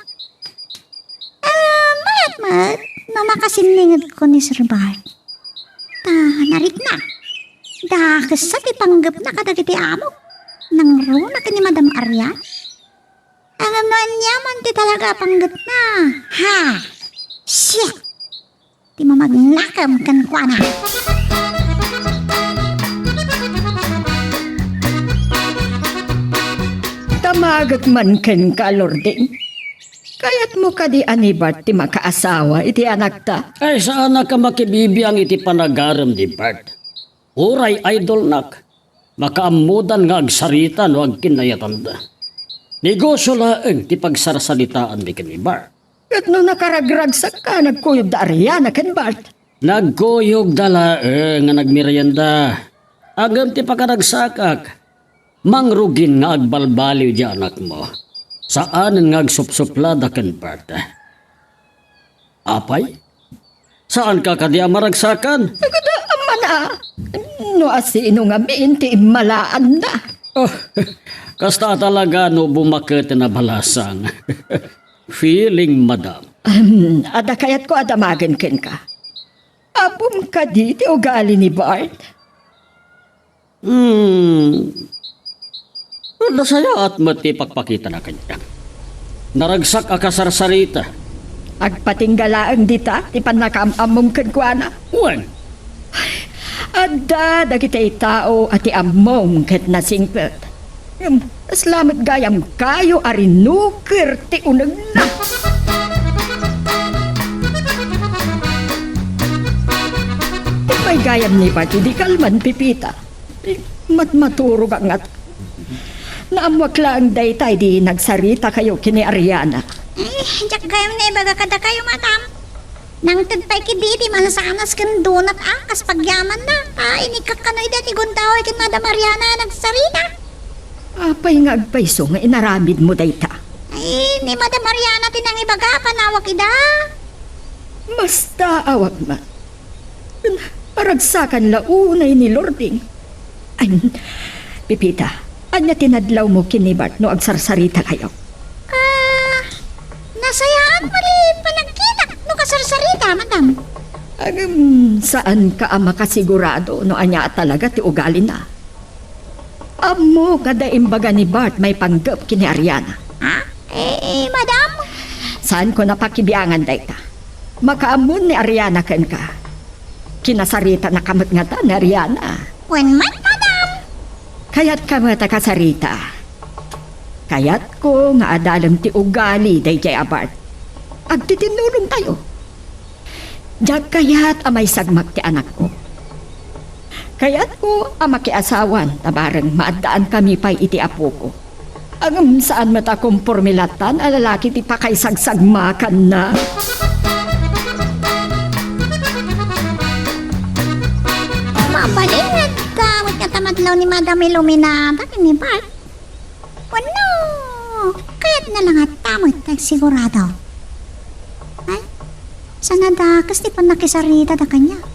Ah, mayat met no makasinningedko ni Sir Bart. Ta, narikna. Dakes sa ti panggepna kadagiti amo. Nangruna ken ni Madam Ariana. Ngem no ania man ti talaga a panggepna. Ha! Siak ti mamagnakem kenkuana. Damagek man kenka, Lording. Kayatmo kadi a ni Bart ti makaasawa iti anakta? Ay, saanak a makibibiang iti panagarem ni Bart. Uray idolnak, makaammodan nga agsarita no agkinnayatanda. Negosio laeng ti pagsarsaritaanmi ken ni Bart. Ket no nakaragragsakka, nagkuyogda Ariana ken Bart? Nagkuyogda laeng nga nagmerienda. Ngem ti pakaragsakak, mangrugin nga agbalbaliw diay anakmo. Saanen nga agsupsuplada ken Bart. Apay? Saanka kadi a maragsakan? Kada amana, no asino ngamin ti immalaanna. Oh, kasta talaga no bumaketen a balasang. Feeling, madam. Ahem, adda kayatko a damagen kenka. Ammom kadi ti ugali ni Bart? Hmm. Nasayaat met ti pakpakitana kaniak. Naragsak a kasarsarita. Agpatingga laeng dita ti pannakaam-ammom kenkuana. Wen. Adda dagiti tao a ti ammom ket nasingpet. Ngem, kasla met gayam kayo a rinuker ti unegna. Ti pay gayam ni Bart idi kalman, Pepita. Matmaturog a ngat. Naammoak laeng dayta idi nagsaritakayo ken ni Ariana. Eh, diak gayam naibaga kadakayo, madam. Nangted pay ketdi iti mansanas ken donut a kas pagyamanna. Ah, inikkak kano idi ti gundaway ken Madam Ariana a nagsarita. Apay nga agpayso nga inaramidmo dayta? Ay, ni Madam Ariana ti nangibaga a panawak ida. Masta awak man. Paragsakan la unay ni Lording. Ay, Pepita, ania ti nadlawmo ken ni Bart no agsarsarita kayo? Ah, nasayaat met ti panagkitak no kasarsarita, madam. Agem, saanka a makasigurado no ania a talaga ti ugalina. Ammok a adda imbaga ni Bart maipanggep ken ni Ariana. Ha? Eh, eh, madam? Saanko a pakibiangan dayta. Makaammo ni Ariana kenka. Kinasaritanaka met ngata ni Ariana. Wen met, madam. Kayatka met a kasarita. Kayatko nga adalem ti ugali daydiay a Bart. Agtitinnulongtayo. Diak kayat a maisagmak ti anakko. Kayatko a makiasawan ta bareng maaddaankami pay iti apoko. Ngem saan met a komporme lattan a lalaki ti pakaisagsagumakanna. Mabalin, ta, ket nga ta madlaw ni Madam Iluminada ken ni Bart. Wenno, kayatna la nga ta met ti agsigurado. Ay, Saan a dakes ti pannakisarita da kaniak.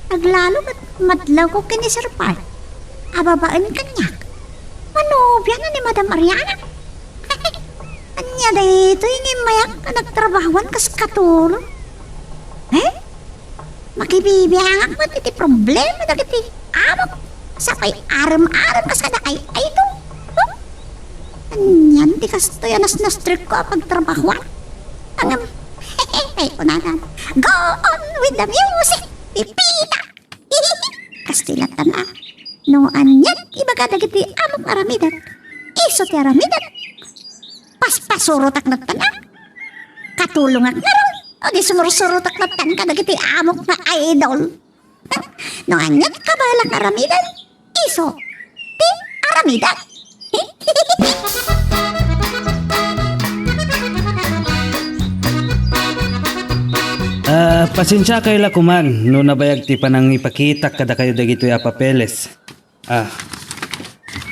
Aglalo ket madlawko ken ni Sir Bart a babaen kaniak. Manobiana ni Madam Ariana. Ania daytoy nga immayak a nagtrabahoan kas katulong? Eh? Makibibiangak met iti problema dagiti amok. Sapay arem-arem kas kada ay, ay to. Huh? Anian ti kastoy a nasnastrikko a pagtrabahoan? Ngem, ay, kunanan, "Go on with the music, Pepita!" Kastoy latta a, no anian ibaga dagiti amok aramidek, isu ti aramidek. Paspasurotak latta a, katulongak ngarud, o di sumursurotak latta kadagiti amok nga idol. No anian kabalak aramiden, isu ti aramiden. Ah, pasensiakay la koman no nabayag ti panangipakitak kadakayo dagitoy a papeles. Ah.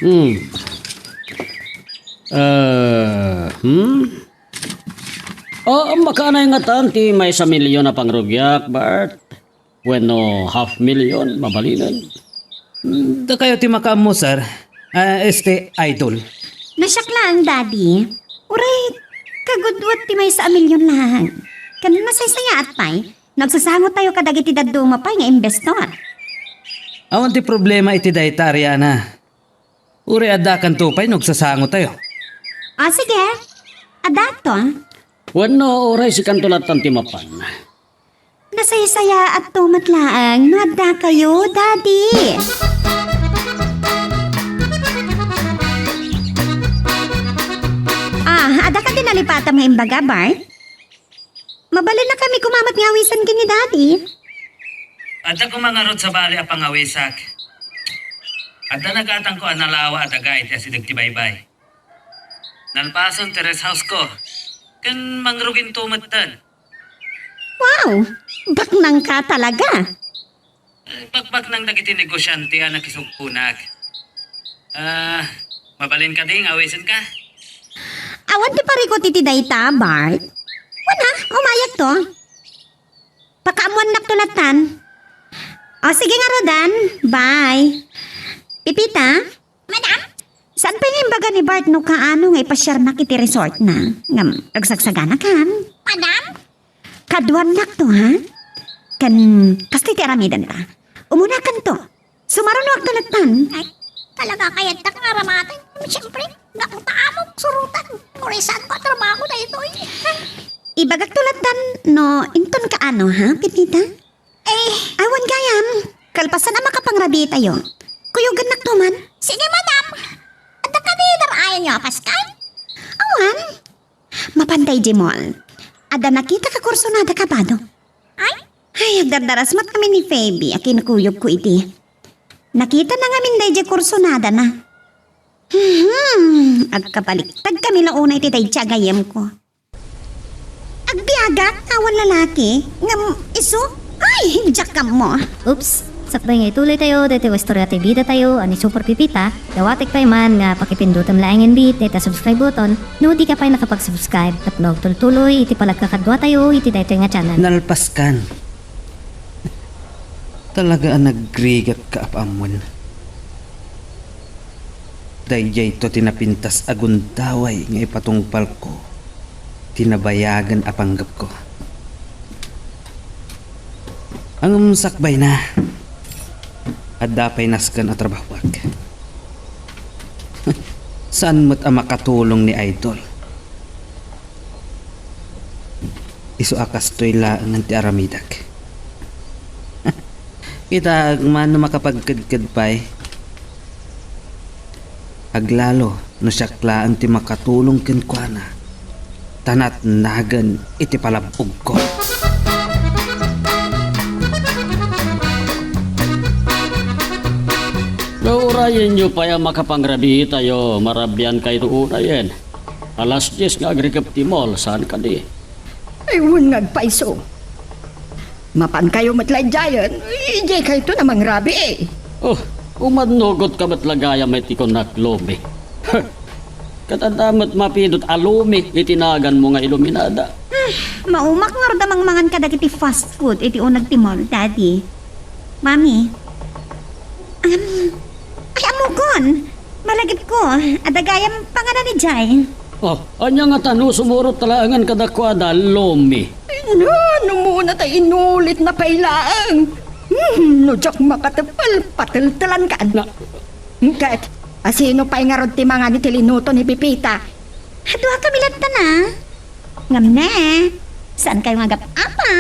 Hmm. Ah, hmm? Ah, makaanay ngatan ti maysa milyon a pangrugiak, Bart? Wenno half million, mabalinen. Hmm, dakayo ti makaammo, sir. Ah, este, idol. No siak laeng, Daddy. Uray, kagudwat ti maysa a milyon laeng. Ken masaysayaat pay, no agsasangotayo kadagiti dadduma pay nga investor. Awan ti problema iti dayta, Ariana. Uray addakanto pay no agsasangotayo. Ah, sige. Addaakto. Wenno, uray sikanto lattan ti mapan. Nasaysayaatto met laeng no addakayo, Daddy. Ah, adda kadi nalipatam nga imbaga, Bart? Mabalinakami koma met nga awisen ken ni Daddy. Adda koma ngarud sabali a pangawisak. Adda nagatangko a nalawa a daga iti asideg ti baybay. Nalpasen ti rest house ko. Ken mangruginto metten. Wow! Baknangka talaga! Eh, bakbaknang dagiti negosiante a nakisugponak. Ah, mabalin kadi nga awisenka? Awan ti parikut iti dayta, Bart. Wen a, umayakto. Pakaammoannakto lattan. O, sige ngaruden. Bye. Pepita? Madam? Saan pay nga imbaga ni Bart no kaano nga ipasiarnak iti resortna? Ngem, agsagsaganakan. Madam? Kaduannakto, ha? Ken, kastoy ti aramidenta. Umunakanto. Sumarunoakto lattan. Ay, talaga kayatdak nga aramaten. Siyempre, naku ta amok, surotan. Uray saanko a trabaho daytoy. Ibagakto lattan no inton kaano, ha, Pepita? Eh, awan gayam. Kalpasan a makapangrabiitayo. Kuyogannakto man. Sige, madam. Adda kadi dar-ayanyo a Paskal? Awan. Mapan daydiay mall. Adda nakitak a kursonada kabado. Ay? Ay, agdardaras met kami ni Feby a kinakuyogko idi. Nakitana ngamin daydiay kursonadana. Hmm, agkabaliktad kami la unay ti daydiay a gayyemko. Agbiagak, awan lalaki, ngem isu, ay, diak ammo. Oops! Sakbay nga ituloytayo daytoy a istorya ti bidatayo a ni Super Pepita, dawatek pay man nga pakipindutem laengen met dayta subscribe button no dika pay nakapag-subscribe tapno agtultuloy iti panagkakaduatayo iti daytoy nga channel. Nalpaskan. Talaga a nagrigatka a pammuen. Daydiayto ti napintas a gundaway nga ipatungpalko ti nabayagen a panggepko. Ngem sakbayna, adda pay nasken a trabahoak. Saan met a makatulong ni Idol. Isu a kastoy laengen ti aramidek. Kitaek man no makapagkedked pay. Aglalo no siak laeng ti makatulong kenkuana, ta natnagen iti palab-ogko. Gaurayenyo pay a makapangrabiitayo, marabiankayto unayen. Alas dies nga agrikep ti mall, saan kadi? Ay, wen nga agpayso. Mapankayo met laydayen, idiay kayto a mangrabii. Oh, umannugotka met la gayam iti kunak, Lumi. Ket adda met mapidut a Lumi iti naganmo nga iluminada. Maumak ngarud a mangmangan kadagiti fast food iti uneg ti mall, Daddy. Mami. Um, ay, ammokon. Malagipko, adda gayam panganan idiay. Oh, ania ngata no sumurot ta laengen kadakuada, Lomi? No, no muna ta inulitna pay laeng. Hmm, no diak makatepel, pateltelankan. Na- Ket, asino pay ngarud ti mangan iti linuto ni Pipita? Dua kami latta na. Ngem ne, saan kayo nga agap-apa?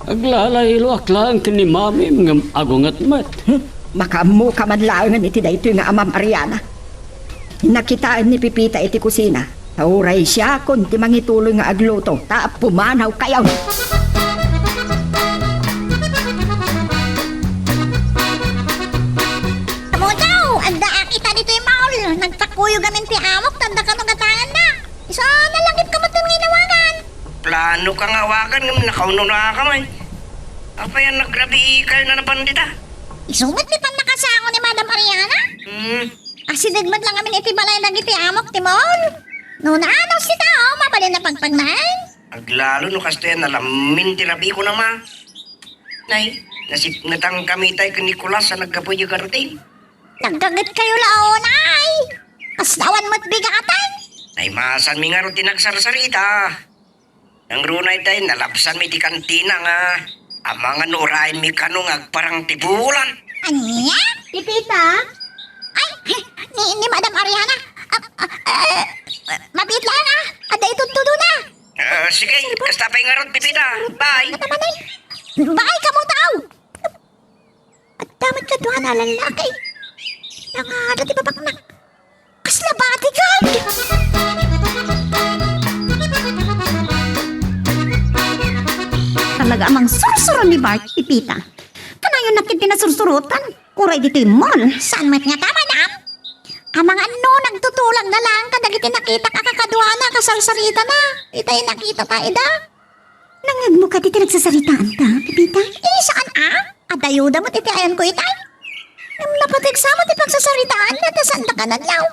Aglalayloak laeng ken ni Mami, ngem agunget met. Hmm, makaammoka man laengen iti daytoy nga amam, Ariana. Nakitaen ni Pipita iti kusina. Ta uray siakon ti mangituloy nga agluto, ta pumanaw kayo. Amo daw, addaak ita ditoy mall. Nagpakuyo gamin ti amok, tanda kano gatanganna. Isu a nalangipko met nga inawagan. Plano ka nga awagan, ngem nakaununaka man. Apay a nagrabii kayo na napan dita? Isu met ti pannakasango ni Madam Ariana? Hmm. Asideg met lang amin iti balay dagiti amok ti mall. No naanus ti tao, mabalin a pagpagnaen. Aglalo no kastoy a nalammin ti rabiikon a ma. Nay, nasipngetan kami tay ken Nicolas a naggapuy idiay garden. Naggaget kayo la, unay. Kasla awan met bigatan. Nay, masanmi ngarud ti nagsarsarita. Nangruna itay, nalabsanmi ti kantina nga amangan no urayenmi kano nga agparang ti bulan. Ania? Pipita? Ay, ni, ni Madam Ariana. Ah, ah, ah, mabiit lang, ah. Adda itudtudona. Ah, sige, kasta pay ngarud, Pipita. Bye. Natamanay. Bye, kamo tao. Adda met kadua a lallaki. Nangada ti babaknang. Kasla bodyguard! Talaga a mangsursuro ni Bart, Pipita. Kanayon na ket ti nasursurotan. Uray ditoy mall. Saan met ngata, madam? Amangan no nagtutulag na lang kadagiti nakitak a kakaduana, kasarsarita na. Itay nakita ta ida. Nangngegmo kadi ti nagsasaritaanta, Pipita? Eh, saan a? Adayoda met iti ayanko itay. Ngem napateg sa met ti pagsasaritaanna ta saanda kanadlaw.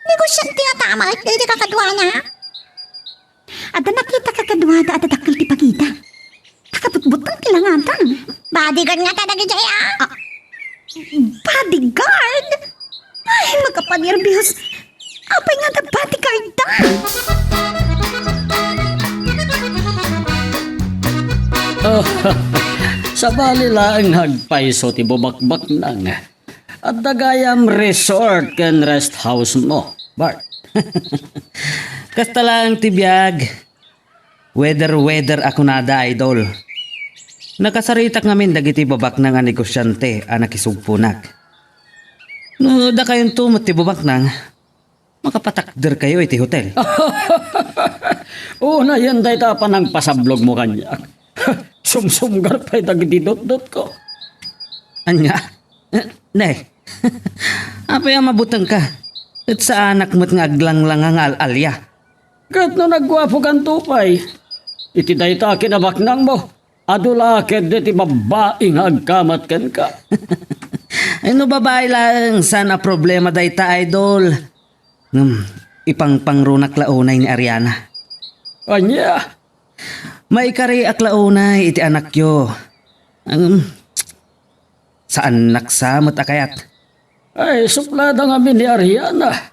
Negosyante a tama iti kakaduana. Adda nakita kakaduada a dadakkel ti pagida. Nakabutbuteng ti langatan. Bodyguard ngata dagiti aya? Ah, bodyguard? Ay, makapanerbios. Apay nga adda bodyguard da? Oh, sabali laeng nga agpayso ti bubakbaknang. Adda gayam resort ken rest house mo, Bart. Kasta laeng ti biag. Weather-weather a kunada, idol. Nakasaritak ngamin dagiti babaknang a negosyante a nakisugponak. No dakayonto met ti babaknang, makapatakderkayo iti hotel. Unayen dayta a panangpasablogmo kaniak. Sumsumgar pay dagiti dutdotko. Ania? Eh, ne. Apay a mabutengka? Et saanak met nga aglanglanga nga al-alia. Ket no nagguapokanto pay, iti dayta a kinabaknangmo, adu la ketdi ti babbai nga agkamat kenka. Ay, no babai laeng, saan a problema dayta, idol. Ngem, ipangpangrunak la unay ni Ariana. Ania? Maikariak la unay iti anakyo. Ngem, saannak sa met a kayat. Ay, suplada ngamin ni Ariana.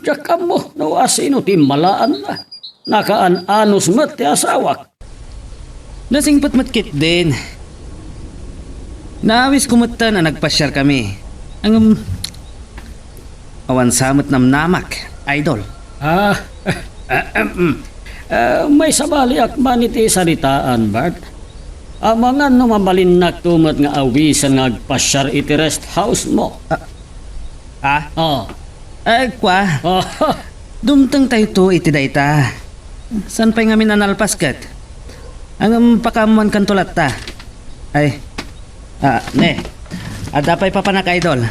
Diak ammo no asino ti immalaanna. Nakaan-anus met ti asawak. Nasingpet met ketdin. Naawisko metten a nagpasiarkami. Ngem, awan sa met namnamak, idol. Ah, ahem. Eh, maisabaliak man iti saritaan, Bart. Amangan no mabalinnakto met nga awisen nga agpasiar iti rest house mo. Ah, ah? Oh. Eh, kua? Oh. Dumtengtayto iti dayta. Saan pay ngamin a nalpas ket? Ngem, pakaammoankanto latta. Ay, ah, ne. Adda pay papanak, idol.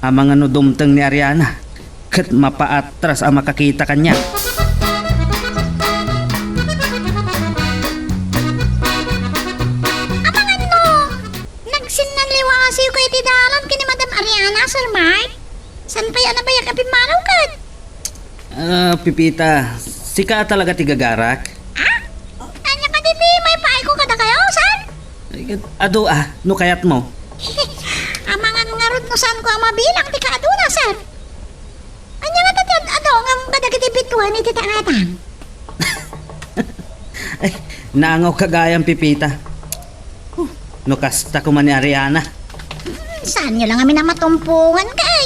Amangan no dumteng ni Ariana, ket mapaatras a makakita kaniak. Amangan no nagsinnaliwasayko iti dalan ken ni Madam Ariana, Sir Mark. Saan pay a nabayak a pimmanaw ket? Ah, Pipita, sika talaga ti gagarak? A, Ket adu a, no kayatmo. Amangan ngarud no saanko a mabilang ti kaaduna, sir. Ania ngata ti ad-adu ngem kadagiti bituen iti tangatang? Ay, naangawka gayam, Pepita. Huh, no kasta koma ni Ariana. Hmm, saanyo la ngamin a matumpongan, kay?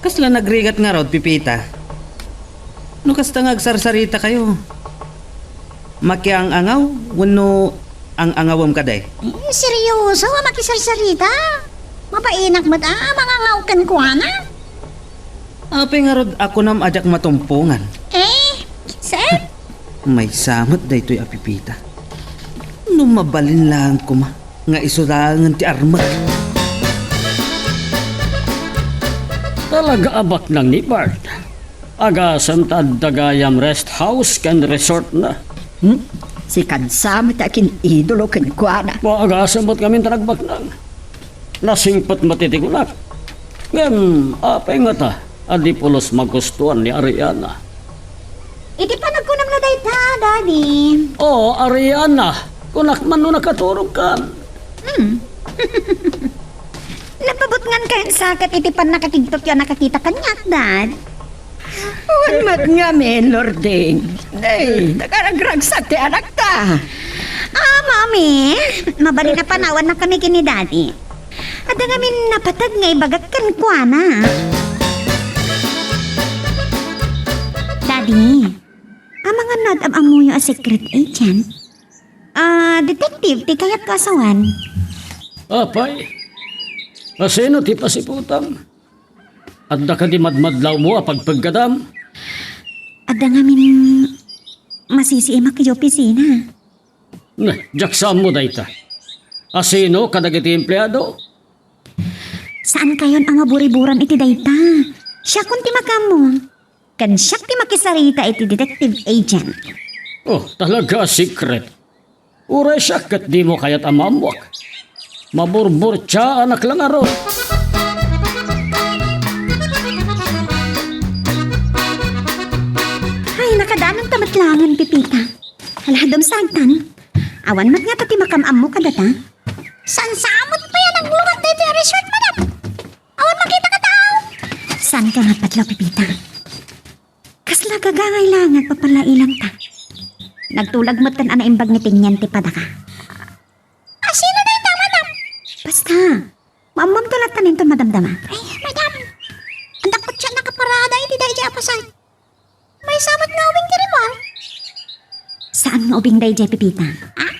Kasla nagrigat ngarud, Pepita? No kasta nga agsarsarita kayo, makiang-angaw wenno ang-angawem kadi? Eh, seryoso a makisarsarita? Mabainak met a mangangaw kenkuana? Apay ngarud a kunam a diak matumpongan? Eh, sir? Maysa met daytoy a Pepita. No mabalin laeng koma nga isu laengen ti armek. Talaga a baknang ni Bart. Agasem ta adda gayam rest house ken resort na. Hmm? Sika sa met a kin-idolo kenkuana. Agasem met ngamin ta nagbaknang. Nasingpet met iti kunak. Ngem, apay ngata a di pulos magustuan ni Ariana? Iti panagkunam na dayta, Daddy. Oh, Ariana, kunak man no nakaturogkan. Hmm. Napabutngan kayon sa ket iti pannakakigtot a nakakita kaniak, Dad. Wen met ngamin, Lording. Ay, nakaragragsak ti anakta. Ah, Mami, mabalin a panawanna kami ken ni Daddy. Adda ngamin napateg nga ibagak kenkuana. Daddy, amangan no ad-am-ammoyo a secret agent? Ah, detective ti kayatko a sawen. Apay, asino ti pasiputam? Adda kadi madmadlawmo a pagpeggadam? Adda ngamin masisiimak iti opisina. Nah, diak sa ammo dayta. Asino kadagiti empleado? Saan kayon a maburiburam iti dayta. Siakon ti makaammo. Ken siak ti makisarita iti detective agent. Oh, talaga a secret. Uray siak ket dimo kayat a maammoak. Maburburtiaanak la ngarud. Ay, nakadanonta met laengen, Pepita. Hala, dumsagtan. Awan met ngata ti makaam-ammo kadata. Saan sa met pay a naglungat daytoy a resort, madam? Awan makita a tao. Saanka nga patlaw, Pepita? Kasla gagangay la nga agpapalailangta. Nagtulag metten a naimbag ni Teniente Padaka. Asino dayta, madam? Basta, maammoamto latta inton madamdama. Ay, madam, adda kotse a nakaparada iti daydiay a pasayo. Maysa met nga ubing ti rimmuar. Saan nga ubing daydiay, Pepita? Ah?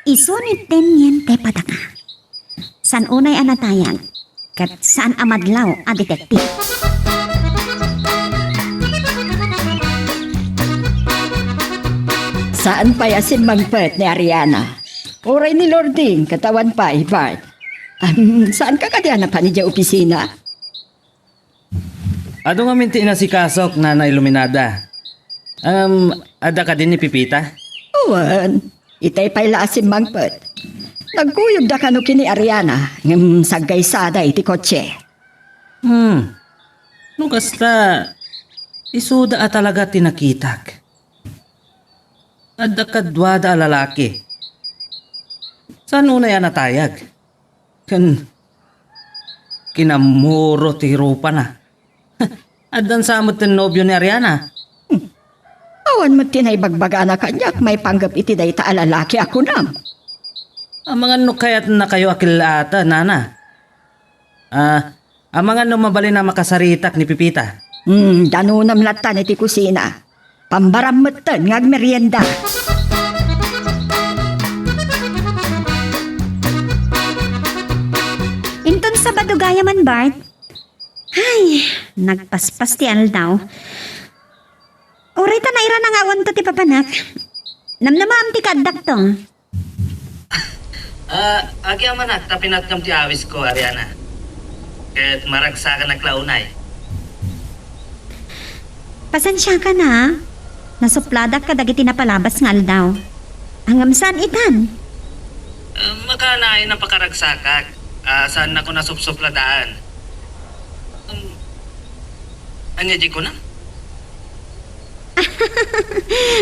Isu ni Teniente Padaka. Saan unay a natayag, ket saan a madlaw a detective. Saan pay a simmangpet ni Ariana? Uray ni Lording, ket awan pay, Bart. Am, saanka kadi a napan idiay opisina? Adu ngamin ti inasikasok, Nana Iluminada. Am, adda kadi ni Pepita? Wen, itay pay la a simmangpet. Nagkuyogda kano ken ni Ariana, ngem saggaysada iti kotse. Hmm. No kasta, isuda a talaga ti nakitak. Adda kaduada a lalaki. Saan unay a natayag? Ken kinammuro ti rupana. Addan sa met ti nobio ni Ariana. Hmm. Awan met ti naibagbagana kaniak maipanggep iti dayta a lalaki a kunam. Amangan no kayatnakayo a kel-aten, Nana. Ah, amangan no mabalin a makasaritak ni Pepita. Hmm, danonam lattan iti kusina. Pambaram metten nga agmerienda. Inton Sabado gayam, Bart. Ay, nagpaspas ti aldaw. Uray ta nairana nga awanto ti papanak. Namnamaam ti kaaddakto. Ah, agyamanak ta pinatgam ti awisko, Ariana. Ket maragsakanak la unay. Pasensiakan a. Nasupladak kadagiti napalabas nga aldaw. Ngem saan itan? Ah, makanayon a pakaragsakak. Ah, saannako nasupsupladaan. Um, ania diay kunam?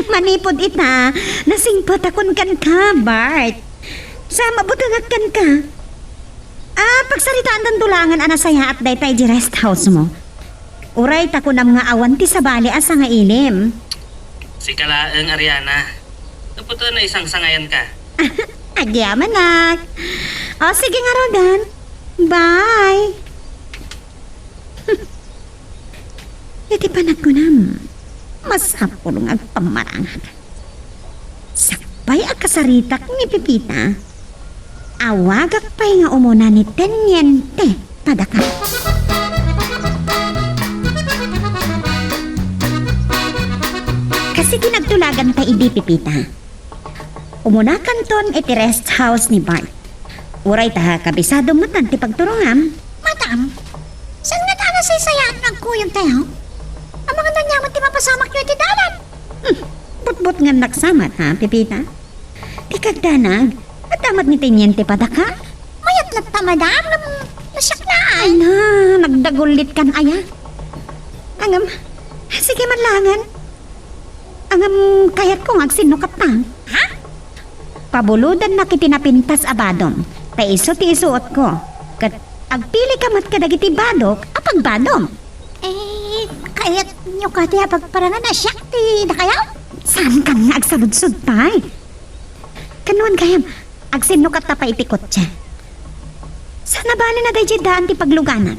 Manipud ita, nasingpetakon kenka, Bart. Sa mabutengak kenka. Ah, pagsaritaandanto laengen a nasayaat dayta idiay rest house mo. Uray ta kunam nga awan ti sabali a sangailim. Sika laeng, Ariana. Naputeng a naisangsangayanka. Agyamanak. O, sige ngaruden. Bye. Iti panagkunam, masapul nga agpammarangak. Sakbay a kasaritak ni Pepita, awagak pay nga umuna ni Teniente Padaka. Kas iti nagtulaganta idi, Pepita, umunakanton iti rest house ni Bart. Uray ta kabisadom metten ti pagturongam. Madam, saan ngata a nasaysayaat nga agkuyogtayo? Amangan aniaman ti mapasamakyo iti dalan? Hmm, butbutngennak sa met, ha, Pepita? Ti kagdanag, adda met ni Teniente Padaka? Mayat latta, madam, ngem no siak laeng. Ay na, nagdagullitkan aya. Ngem, sige man laengen. Ngem kayatko nga agsinnukatta. Ha? Pabulodannak iti napintas a badom, ta isu ti isuotko. Ket agpilika met kadagiti badok a pagbadom. Eh, kayatyo kadi a pagparangan a siak ti dakayo? Saankan nga agsaludsod pay? Kanuan gayam, agsinnukatta pay iti kotse. Saan a bale na daydiay daan ti pagluganak.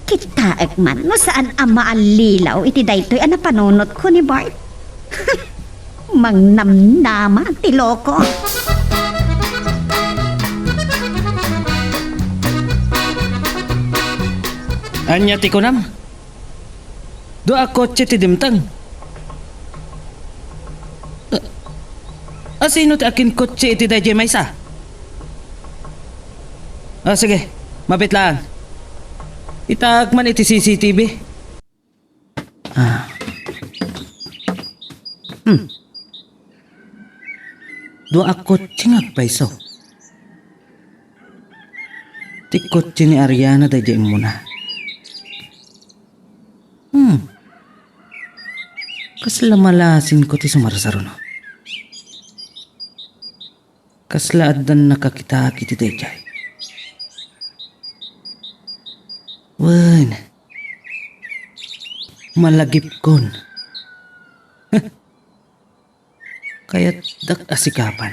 Kitaek man no saan a maallilaw iti daytoy a napanunotko ni Bart. Mangnamnama ti loko. Ania ti kunam? Dua a kotse ti dimteng. A, asino ti akinkotse iti daydiay maysa? Ah, sige. Mabiit laeng. Itaak man iti C C T V. Ah. Hmm. Dua a kotse nga agpayso. Ti kotse ni Ariana daydiay immuna. Hmm. Kasla malasinko ti sumarsaruno. Kasla addan nakakitaak iti daydiay. Wen, malagipkon. Kayatdak a sikapan.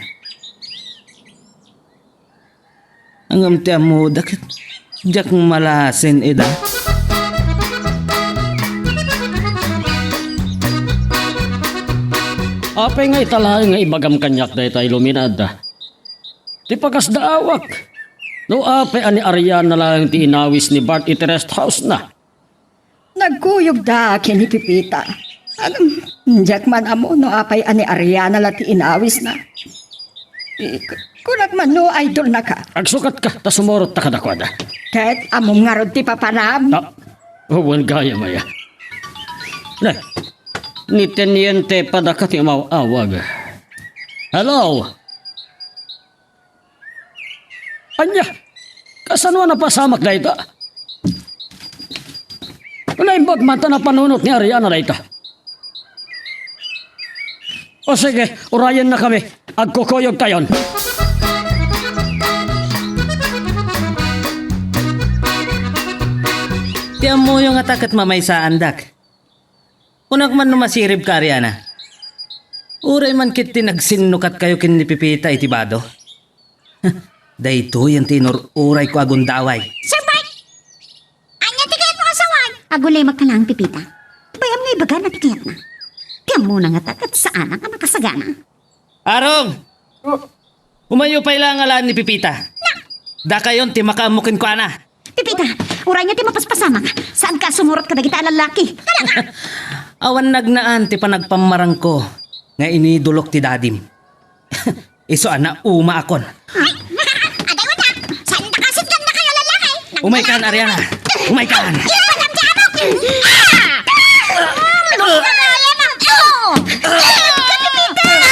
Ngem ti ammoda ket diak malasin ida. Apay nga ita laeng nga ibagam kaniak dayta iluminada? Ti pakasdaawak. No apay a ni Ariana laeng ti inawis ni Bart iti rest house na? Nagkuyogda ken ni Pepita. Ngem, diak man ammo no apay a ni Ariana la ti inawisna. Eh, ku-, kunak man no idolnaka. Agsukatka, ta sumurotta kadakuada. Ket ammom ngarud ti papanam? Ah, wen gayam aya. Ne, ni Teniente Padaka ti umaw-awag. Hello? Ania? Kasano a napasamak dayta? Naimbag man ta napanunot ni Ariana dayta. O sige, urayennakami. Agkukuyogtayon. Ti ammoyo ngata ket mamaysaandak. Kunak man no masiribka, Ariana. Uray man ket ti nagsinnukatkayo ken ni Pepita iti bado. Daytoyen ti inur-urayko a gundaway. Sir Bart! Ania ti kayatmo a sawen? Agulimek ka laeng, Pepita. Bay-am nga ibagana ti kayatna. Ti ammona ngata ket saanak a makasagana. Arong! Oh. Umayo pay la nga alaan ni Pepita. Na! Dakayon ti makaammo kenkuana. Pepita, uray ania ti mapaspasamak, saanka a sumurot kadagita a lallaki. Talaga? Awan nagnaan ti panagpammarangko nga inidolok ti dadim. Isu a naumaakon. Ay, adaywata! Saan da kasi ganda kayo lalaki? Umaykan, Ariana! Umaykan! Iwan ang diabok!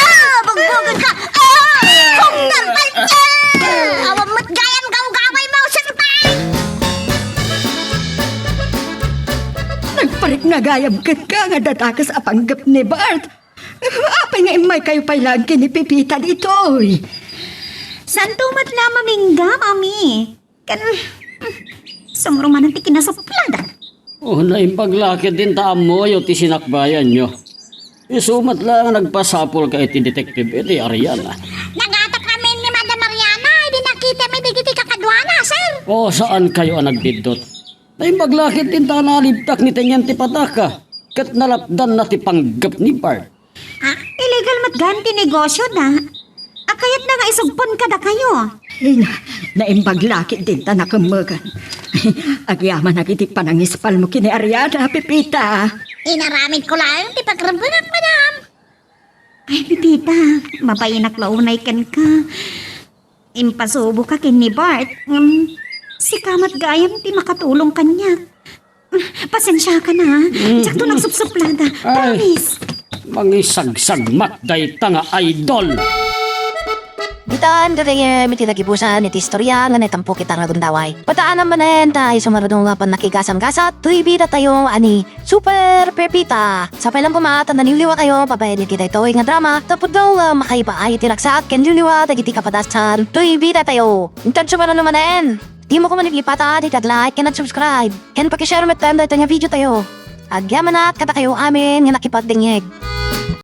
Ah! Bugbugod ka! Ah! Kung normal ka! Awan mo't gayam gawgaway mo, sir Bart! Nagparik nga gayam kenka nga dadakas a panggep ni Bart. Apay nga immaykayo pay laeng ken ni Pepita ditoy? Santo met la mamingga, Mami. Ken, sumrumanan ti kinasuplada. Oh, naimbag la ketdin ta ammoyo ti sinakbayanyo. Isu met la nga nagpasapulka iti detective iti Ariana. Nagatak amin ni Madam Ariana, idi nakitami dagiti kakaduana, sir. Oh, saankayo a nagbiddut? Naimbag la ketdin ta nalibtak ni Tengen ti pataka, ket nalapdanna ti panggep ni Bart. Ah, illegal met gayam ti negosyoda. A, kayatna nga isugpon kadakayo. Ay, na, naimbag la ketdin ta nakemmegan. Agyamanak iti panangispalmo ken ni Ariana, Pepita. Inaramidko laeng ti pagrembengak, madam. Ay, Pepita, mabainak la unay kenka. Impasuboka ken ni Bart. Ngem, sika met gayam ti makatulong kaniak. Pasensiaka na, ha? Mm. Diakto nagsupsuplada. Ay. Promise. Mangisagsagmat dayta nga idol. Ditan gagayyem iti nagibusan iti istorya nga naitampok ita nga gundaway. Padaanam manen ta isu nga rudong nga pannakigasam-gasat, toy bidatayo a ni Super Pepita. Sapay lang koma ta naliwliwatayo babaen iti daytoy nga drama, ta pudno nga makaibaay iti ragsak ken liwliwa dagiti kapadasan, toy bidatayo. Intanto manen manen. Dimo koma lipata ti ag-like ken ag-subscribe. Ken paki-share met daytoy nga video tayo. Agyamanak kadakayo amin nga nakipagdengngeg.